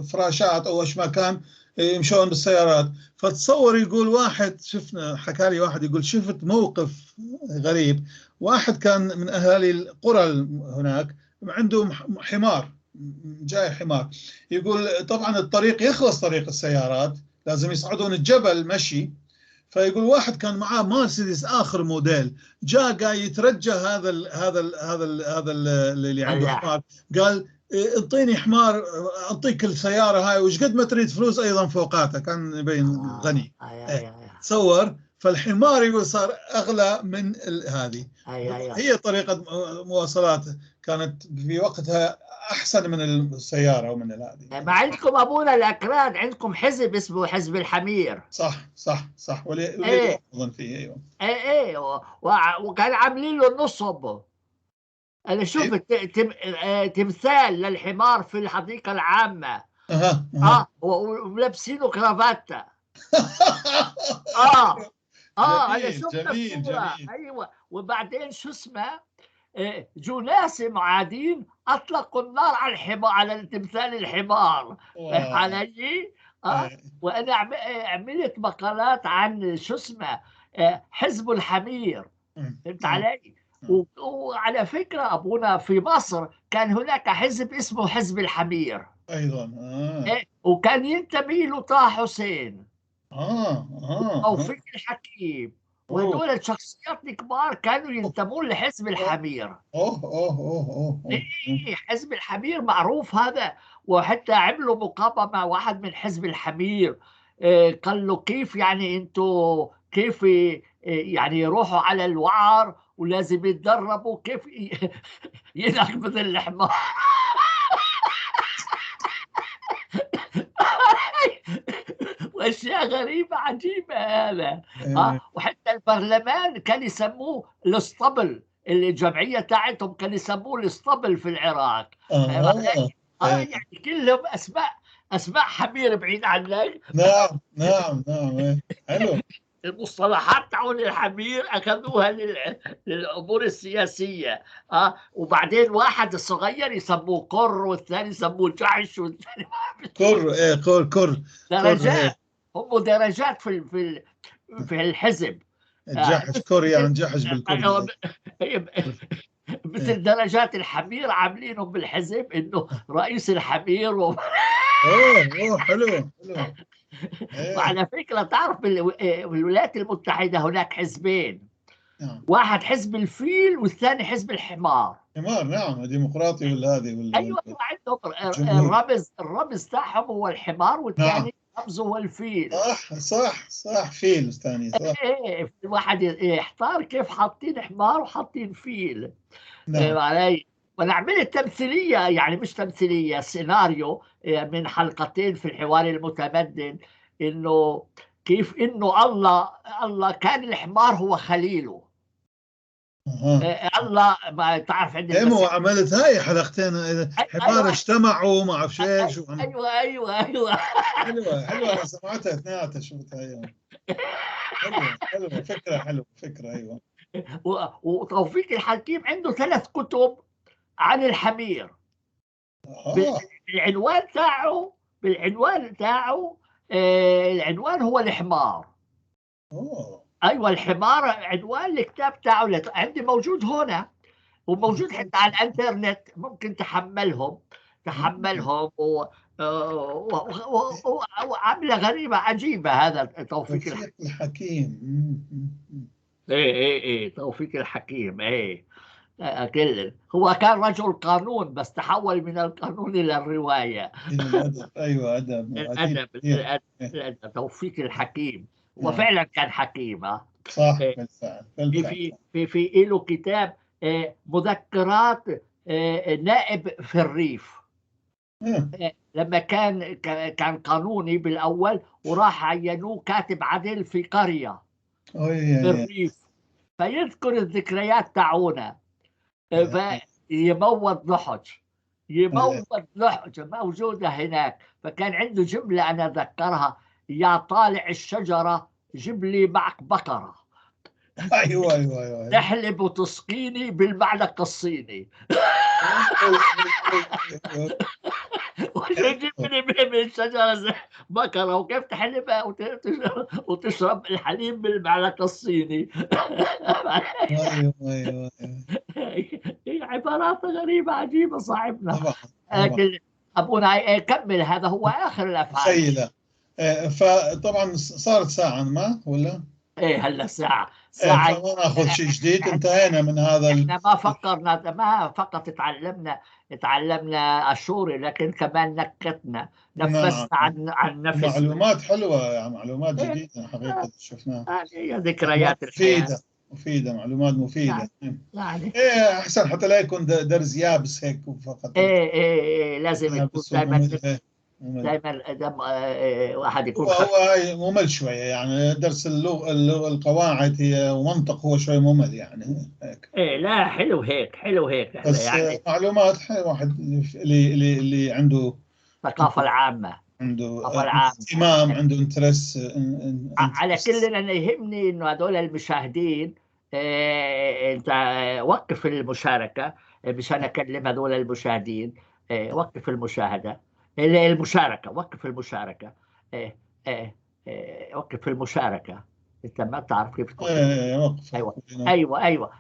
فراشات أو إيش ما كان، يمشون بالسيارات. فتصور يقول واحد، شفنا حكى لي واحد يقول شفت موقف غريب، واحد كان من أهالي القرى هناك عنده حمار، جاي حمار، يقول طبعا الطريق يخلص طريق السيارات، لازم يصعدون الجبل مشي. فيقول واحد كان معاه مرسيدس آخر موديل، جاء قاعد يترجى هذا ال هذا ال هذا ال هذا اللي عنده حمار، قال اعطيني حمار، اعطيك السيارة هاي وش قد ما تريد فلوس أيضا فوقاتها، كان يبين غني. تصور، فالحمار يقول صار أغلى من هذه. هي طريقة مواصلات كانت في وقتها أحسن من السيارة ومن هذه. ما عندكم أبونا الأكراد عندكم حزب اسمه حزب الحمير. صح صح صح، ولي أظن فيه. أيوة. إيه وكان عاملين له نصب. أنا شفت تمثال للحمار في الحديقة العامة. ولابسينه كرافاتا. أنا شفت الصورة. أيوة. وبعدين شو اسمه، جناس معادين أطلقوا النار على الحمار، على تمثال الحمار. علي. وأنا عملت مقالات عن شو اسمه حزب الحمير. فهمت علي؟ وعلى فكرة أبونا في مصر كان هناك حزب اسمه حزب الحمير أيضا. وكان ينتمي له طه حسين توفيق الحكيم، وهدول الشخصيات الكبار كانوا ينتمون لحزب الحمير. إيه، حزب الحمير معروف هذا. وحتى عملوا مقابلة مع واحد من حزب الحمير، قال له كيف يعني انتوا كيف يعني يروحوا على الوعر ولازم يتدربوا كيف ينقبض الحمار. واشياء غريبه عجيبه هذا. وحتى البرلمان كان يسموه الاسطبل، الجمعيه تاعتهم كان يسموه الاسطبل في العراق. يعني كلهم اسماء اسماء حمير بعيد عنك. نعم نعم نعم، إيه. حلو. المصطلحات تاعون الحمير اخذوها للامور السياسية. وبعدين واحد الصغير يسموه قر، والثاني يسموه جحش، والثاني كر، ايه كر كر. درجات، هم درجات في الحزب. الجحش كر يعني جحش بالكردي. مثل درجات الحمير عاملينهم بالحزب، انه رئيس الحمير اوه حلو حلو. وعلى فكرة تعرف بالولايات المتحدة هناك حزبين. نعم. واحد حزب الفيل والثاني حزب الحمار. حمار، نعم، ديمقراطي ولا هذه ولا ايوه، عندهم الرمز تاعهم هو الحمار، والثاني نعم. رمزه هو الفيل. صح صح صح، فيل الثاني، صح. ايه، الواحد يحتار كيف حاطين حمار وحاطين فيل. نعم. علي. وانا عملت تمثيلية، يعني مش تمثيلية، سيناريو من حلقتين في الحوار المتمدن، انه كيف انه الله كان الحمار هو خليله. الله ما تعرف عند ايه، مو عملت هاي حلقتين حمار. أيوة. اجتمعوا ما اعرف ايش. ايوه ايوه ايوه. حلوة حلوه، انا سمعتها اثنيناتها، شفتها، ايوه، حلوة حلوه، فكرة حلوه، فكره، ايوه. وتوفيق الحكيم عنده 3 كتب عن الحمير. بالعنوان تاعه العنوان هو الحمار. ايوه، الحمار عنوان الكتاب تاعه، عندي موجود هنا وموجود حتى على الانترنت، ممكن تحملهم وعملة غريبة عجيبة هذا توفيق الحكيم. ايه ايه ايه، توفيق الحكيم. ايه، كل هو كان رجل قانون، بس تحول من القانون الى الرواية. الى الادب، ايوه، ادب. الادب الأدب. توفيق الحكيم، وفعلا كان حكيم. صح، بالفعل. بالفعل. في له كتاب مذكرات نائب في الريف. لما كان قانوني بالاول، وراح عينوه كاتب عدل في قرية في الريف، فيذكر الذكريات تاعونا، فيموت ضحك، يموت ضحك، موجودة هناك. فكان عنده جملة أنا أتذكرها: يا طالع الشجرة جيب لي معك بقرة. ايوه ايوه ايوه تحلب وتسقيني بالمعلقة الصيني. وجيب لي من الشجرة بقرة، وكيف تحلبها وتشرب الحليب بالمعلقة الصيني. ايوه ايوه. عبارات غريبة عجيبة صاحبنا. طبعا. أبونا كمل، هذا هو آخر الأفعال. سيدة. فطبعا صارت ساعة ما ولا؟ ايه، هلا ساعة. ساعة. إيه، فما ناخذ شيء جديد، انتهينا من هذا. احنا ما فكرنا، ما فقط تعلمنا اشوري، لكن كمان نكتنا، نفسنا. نعم. عن نفسنا. معلومات حلوة يعني، معلومات جديدة حقيقة شفناها. هذه ذكريات. مفيدة مفيدة، معلومات مفيدة. يعني ايه، احسن حتى لا يكون درس يابس هيك فقط. ايه ايه ايه، لازم يكون دائما دائما واحد يكون هو ممل شوية يعني، درس اللغة، القواعد هي ومنطق، هو شوي ممل يعني هيك. ايه لا، حلو هيك، حلو هيك. بس يعني معلومات حلوه، واحد اللي عنده الثقافة العامه. عنده اهتمام، عنده interest. على كل، انا يهمني انه هذول المشاهدين، إيه، انت وقف المشاركة مشان اكلم هذول المشاهدين. إيه، وقف المشاهده، المشاركة، وقف المشاركة. إيه إيه إيه، وقف المشاركة. انت ما بتعرف كيف توقف؟ ايه، وقف. ايوه ايوه ايوه.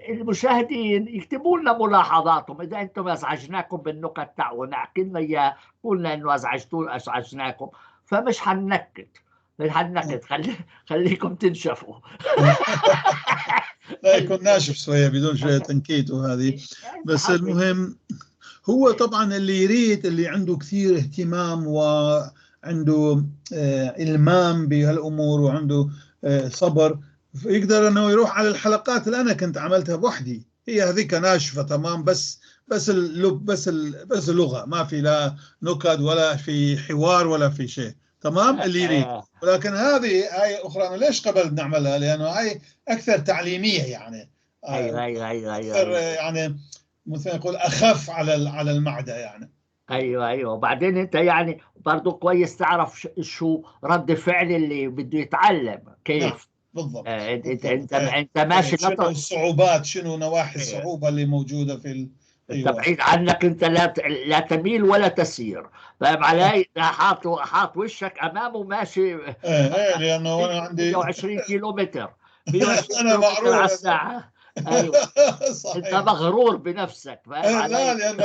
المشاهدين يكتبوا لنا ملاحظاتهم، اذا انتم ازعجناكم بالنكت تاعونا احكي لنا اياها، قولنا انه ازعجناكم، فمش حننكت، مش حننكت، خليكم تنشفوا. لا، يكون ناشف شوية بدون شوية تنكيت وهذه. بس المهم هو طبعا اللي يريد، اللي عنده كثير اهتمام وعنده المام بهالامور وعنده صبر، يقدر انه يروح على الحلقات اللي انا كنت عملتها بوحدي. هي هذيك ناشفة تمام، بس اللب بس بس اللغه، ما في لا نكت ولا في حوار ولا في شيء، تمام، اللي يريد. ولكن هذه هاي اخرى، انا ليش قبلت نعملها؟ لانه هاي اكثر تعليمية يعني. ايوه. اكثر يعني، مثل نقول اخف على المعدة يعني. ايوه ايوه. وبعدين انت يعني برضو كويس تعرف شو رد فعل اللي بده يتعلم كيف. نعم. بالضبط. انت انت انت ماشي. شنو الصعوبات، شنو نواحي الصعوبة اللي موجودة في انت بعيد عنك، انت لا تميل ولا تسير، فاهم علي؟ حاط وشك امامه ماشي. ايه لانه انا عندي 120 كيلو متر 120 كيلو متر على الساعة. ايوه صحيح. انت مغرور بنفسك، فاهم علي؟ لا، لانه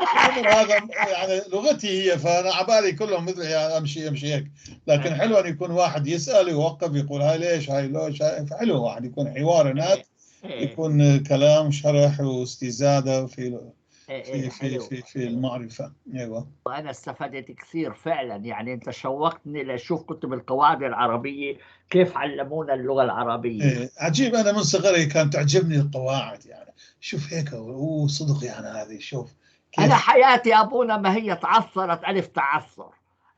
الامر هذا يعني لغتي هي، فانا عبالي كلهم مثل يعني امشي هيك، لكن حلو ان يكون واحد يسال يوقف يقول هاي ليش هاي ليش، فحلو واحد يكون حوار هناك، يكون كلام شرح واستزاده في في في في, في المعرفة. ايوه، وانا استفدت كثير فعلا، يعني انت شوقتني لاشوف كتب القواعد العربية كيف علمونا اللغة العربية. إيه عجيب، انا من صغري كانت تعجبني القواعد، يعني شوف هيك صدق يعني هذه شوف كيف. انا حياتي ابونا ما هي تعثرت الف تعثر،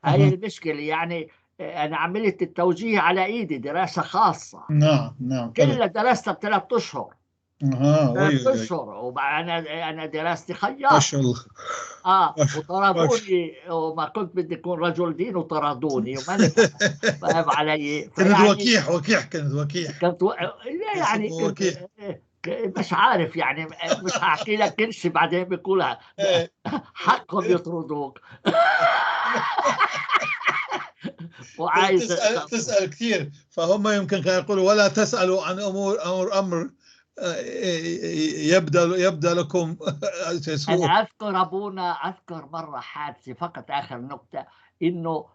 هاي المشكلة. يعني انا عملت التوجيه على ايدي، دراسة خاصة. نعم نعم، كلها درستها ب3 اشهر. 3 اشهر، وانا دراستي خياط ما شاء الله. وطردوني، وما كنت بدي اكون رجل دين وطردوني وما فاهم علي. كنت وكيح وكيح كنت وكيح كنت يعني كنت مش عارف، يعني مش هحكي لك كل شيء بعدين بيقولها حقهم يطردوك. وعايز تسأل كثير، فهم يمكن كانوا يقولوا ولا تسألوا عن امور يبدأ لكم. أنا أذكر أبونا، أذكر مرة حادثة فقط آخر نقطة، إنه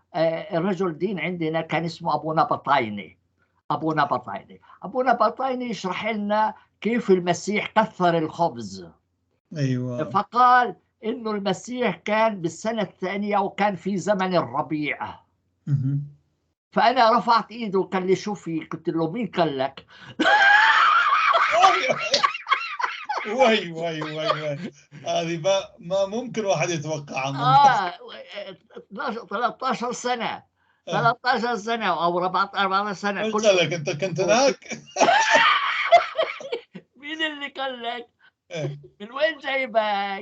الرجل دين عندنا كان اسمه أبونا بطايني. أبونا بطايني، أبونا بطايني يشرح لنا كيف المسيح كثر الخبز. أيوة. فقال إنه المسيح كان بالسنة الثانية وكان في زمن الربيع. فأنا رفعت إيده وقال لي شو في؟ قلت له مين قال لك؟ وي وي وي وي، هذه ما ممكن واحد يتوقعها. 13 سنة، 13 سنة أو 14 سنة. قلت لك أنت كنت هناك. مين اللي قال لك؟ من وين جايبها؟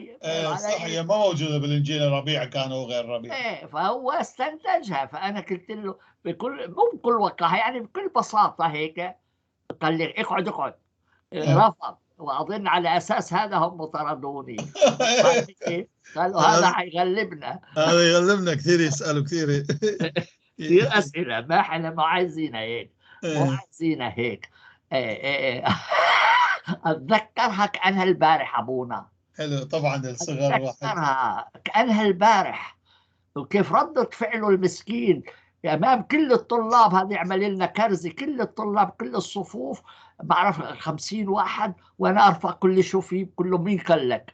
صح، هي ما موجودة بالإنجيل، ربيع كان وغير ربيع. إيه، فهو استنتجها. فأنا قلت له بكل، مو بكل وقاحة يعني، بكل بساطة هيك، قال لي اقعد اقعد. رفض، وأظن على أساس هذا هم طردوني. قالوا هذا حيغلبنا، هذا يغلبنا كثير، يسألوا كثير كثير أسئلة، ما احنا ما عايزينها هيك، مو عايزينها هيك. أتذكرها كأنها البارح أبونا. حلو طبعا الصغر واحد. أتذكرها كأنها البارح، وكيف ردة فعله المسكين أمام كل الطلاب. هذا يعمل لنا كرزة، كل الطلاب كل الصفوف، بعرف 50 واحد، وأنا أرفع كل شو فيه، كله مين قال لك؟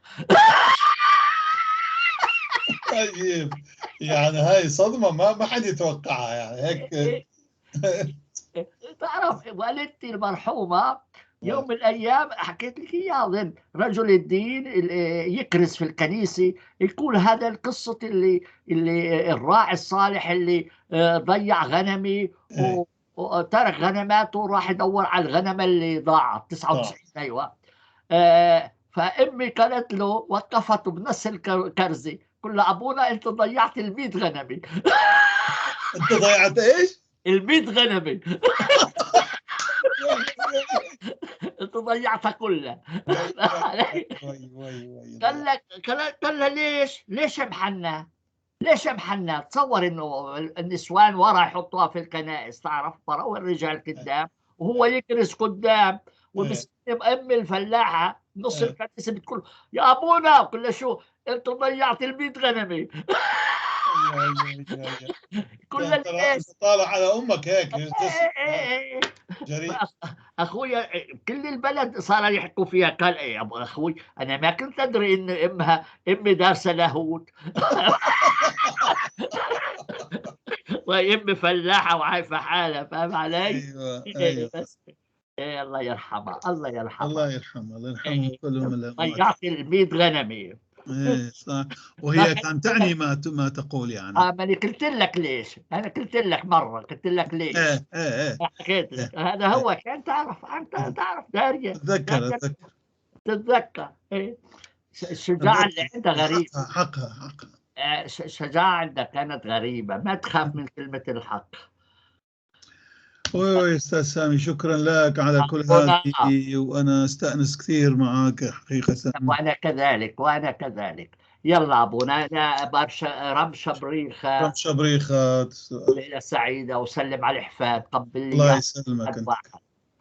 طيب يعني هاي صدمة ما حد يتوقعها يعني هيك. تعرف والدتي المرحومة يوم من الأيام حكيت لك إياها أظن، رجل الدين يكرز في الكنيسة يقول هذا القصة اللي الراعي الصالح اللي ضيع غنمي وترك غنماته وراح يدور على الغنم اللي ضاعت 99. أيوة. فأمي قالت له، وقفته بنص الكرزة، قل له أبونا أنت ضيعت 100 غنمي. أنت ضيعت إيش؟ 100 غنمي. انت ضيعتها كلها. قال لك، قال لها ليش؟ ليش محنى؟ ليش محنى؟ تصور انه النسوان ورا يحطوها في الكنائس، تعرف، ورا والرجال قدام، وهو يكرس قدام، ومسكين ام الفلاحة نص الكنيسة بتقول يا ابونا، قل له شو انت ضيعت 100 غنمي. كل الناس طالع على امك هيك. جريء اخويا، كل البلد صار يحكوا فيها. قال ايه يا ابو اخوي، انا ما كنت ادري ان امها امي دارسه لاهوت. وامي فلاحة وعايفه حالها، فاهم علي؟ ايوه ايوه. بس إيه، الله يرحمها، الله يرحمها، الله يرحمها، الله يرحمهم كلهم. ضيعت 100 غنمي. ايه صح، وهي كان تعني ما تقول يعني. ما انا قلت لك ليش، انا قلت لك مرة، قلت لك ليش. ايه ايه ايه، حكيت لك. هذا هو كان تعرف، انت تعرف داريه. تتذكر تتذكر. ايه الشجاعة اللي عندها غريب. حقها حقها. شجاعة عندك كانت غريبة، ما تخاف من كلمة الحق. oui استاذ سامي، شكرا لك على كل هذه، وانا استانس كثير معك حقيقه. وانا كذلك، وانا كذلك. يلا ابونا، انا برشا رمشة بريخه. رمشة بريخه. ليلة سعيدة، وسلم على الحفاد، قبل لي. الله يسلمك انت،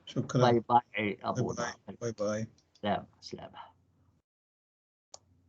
شكرا. bye bye ابونا. bye bye. سلام سلامه.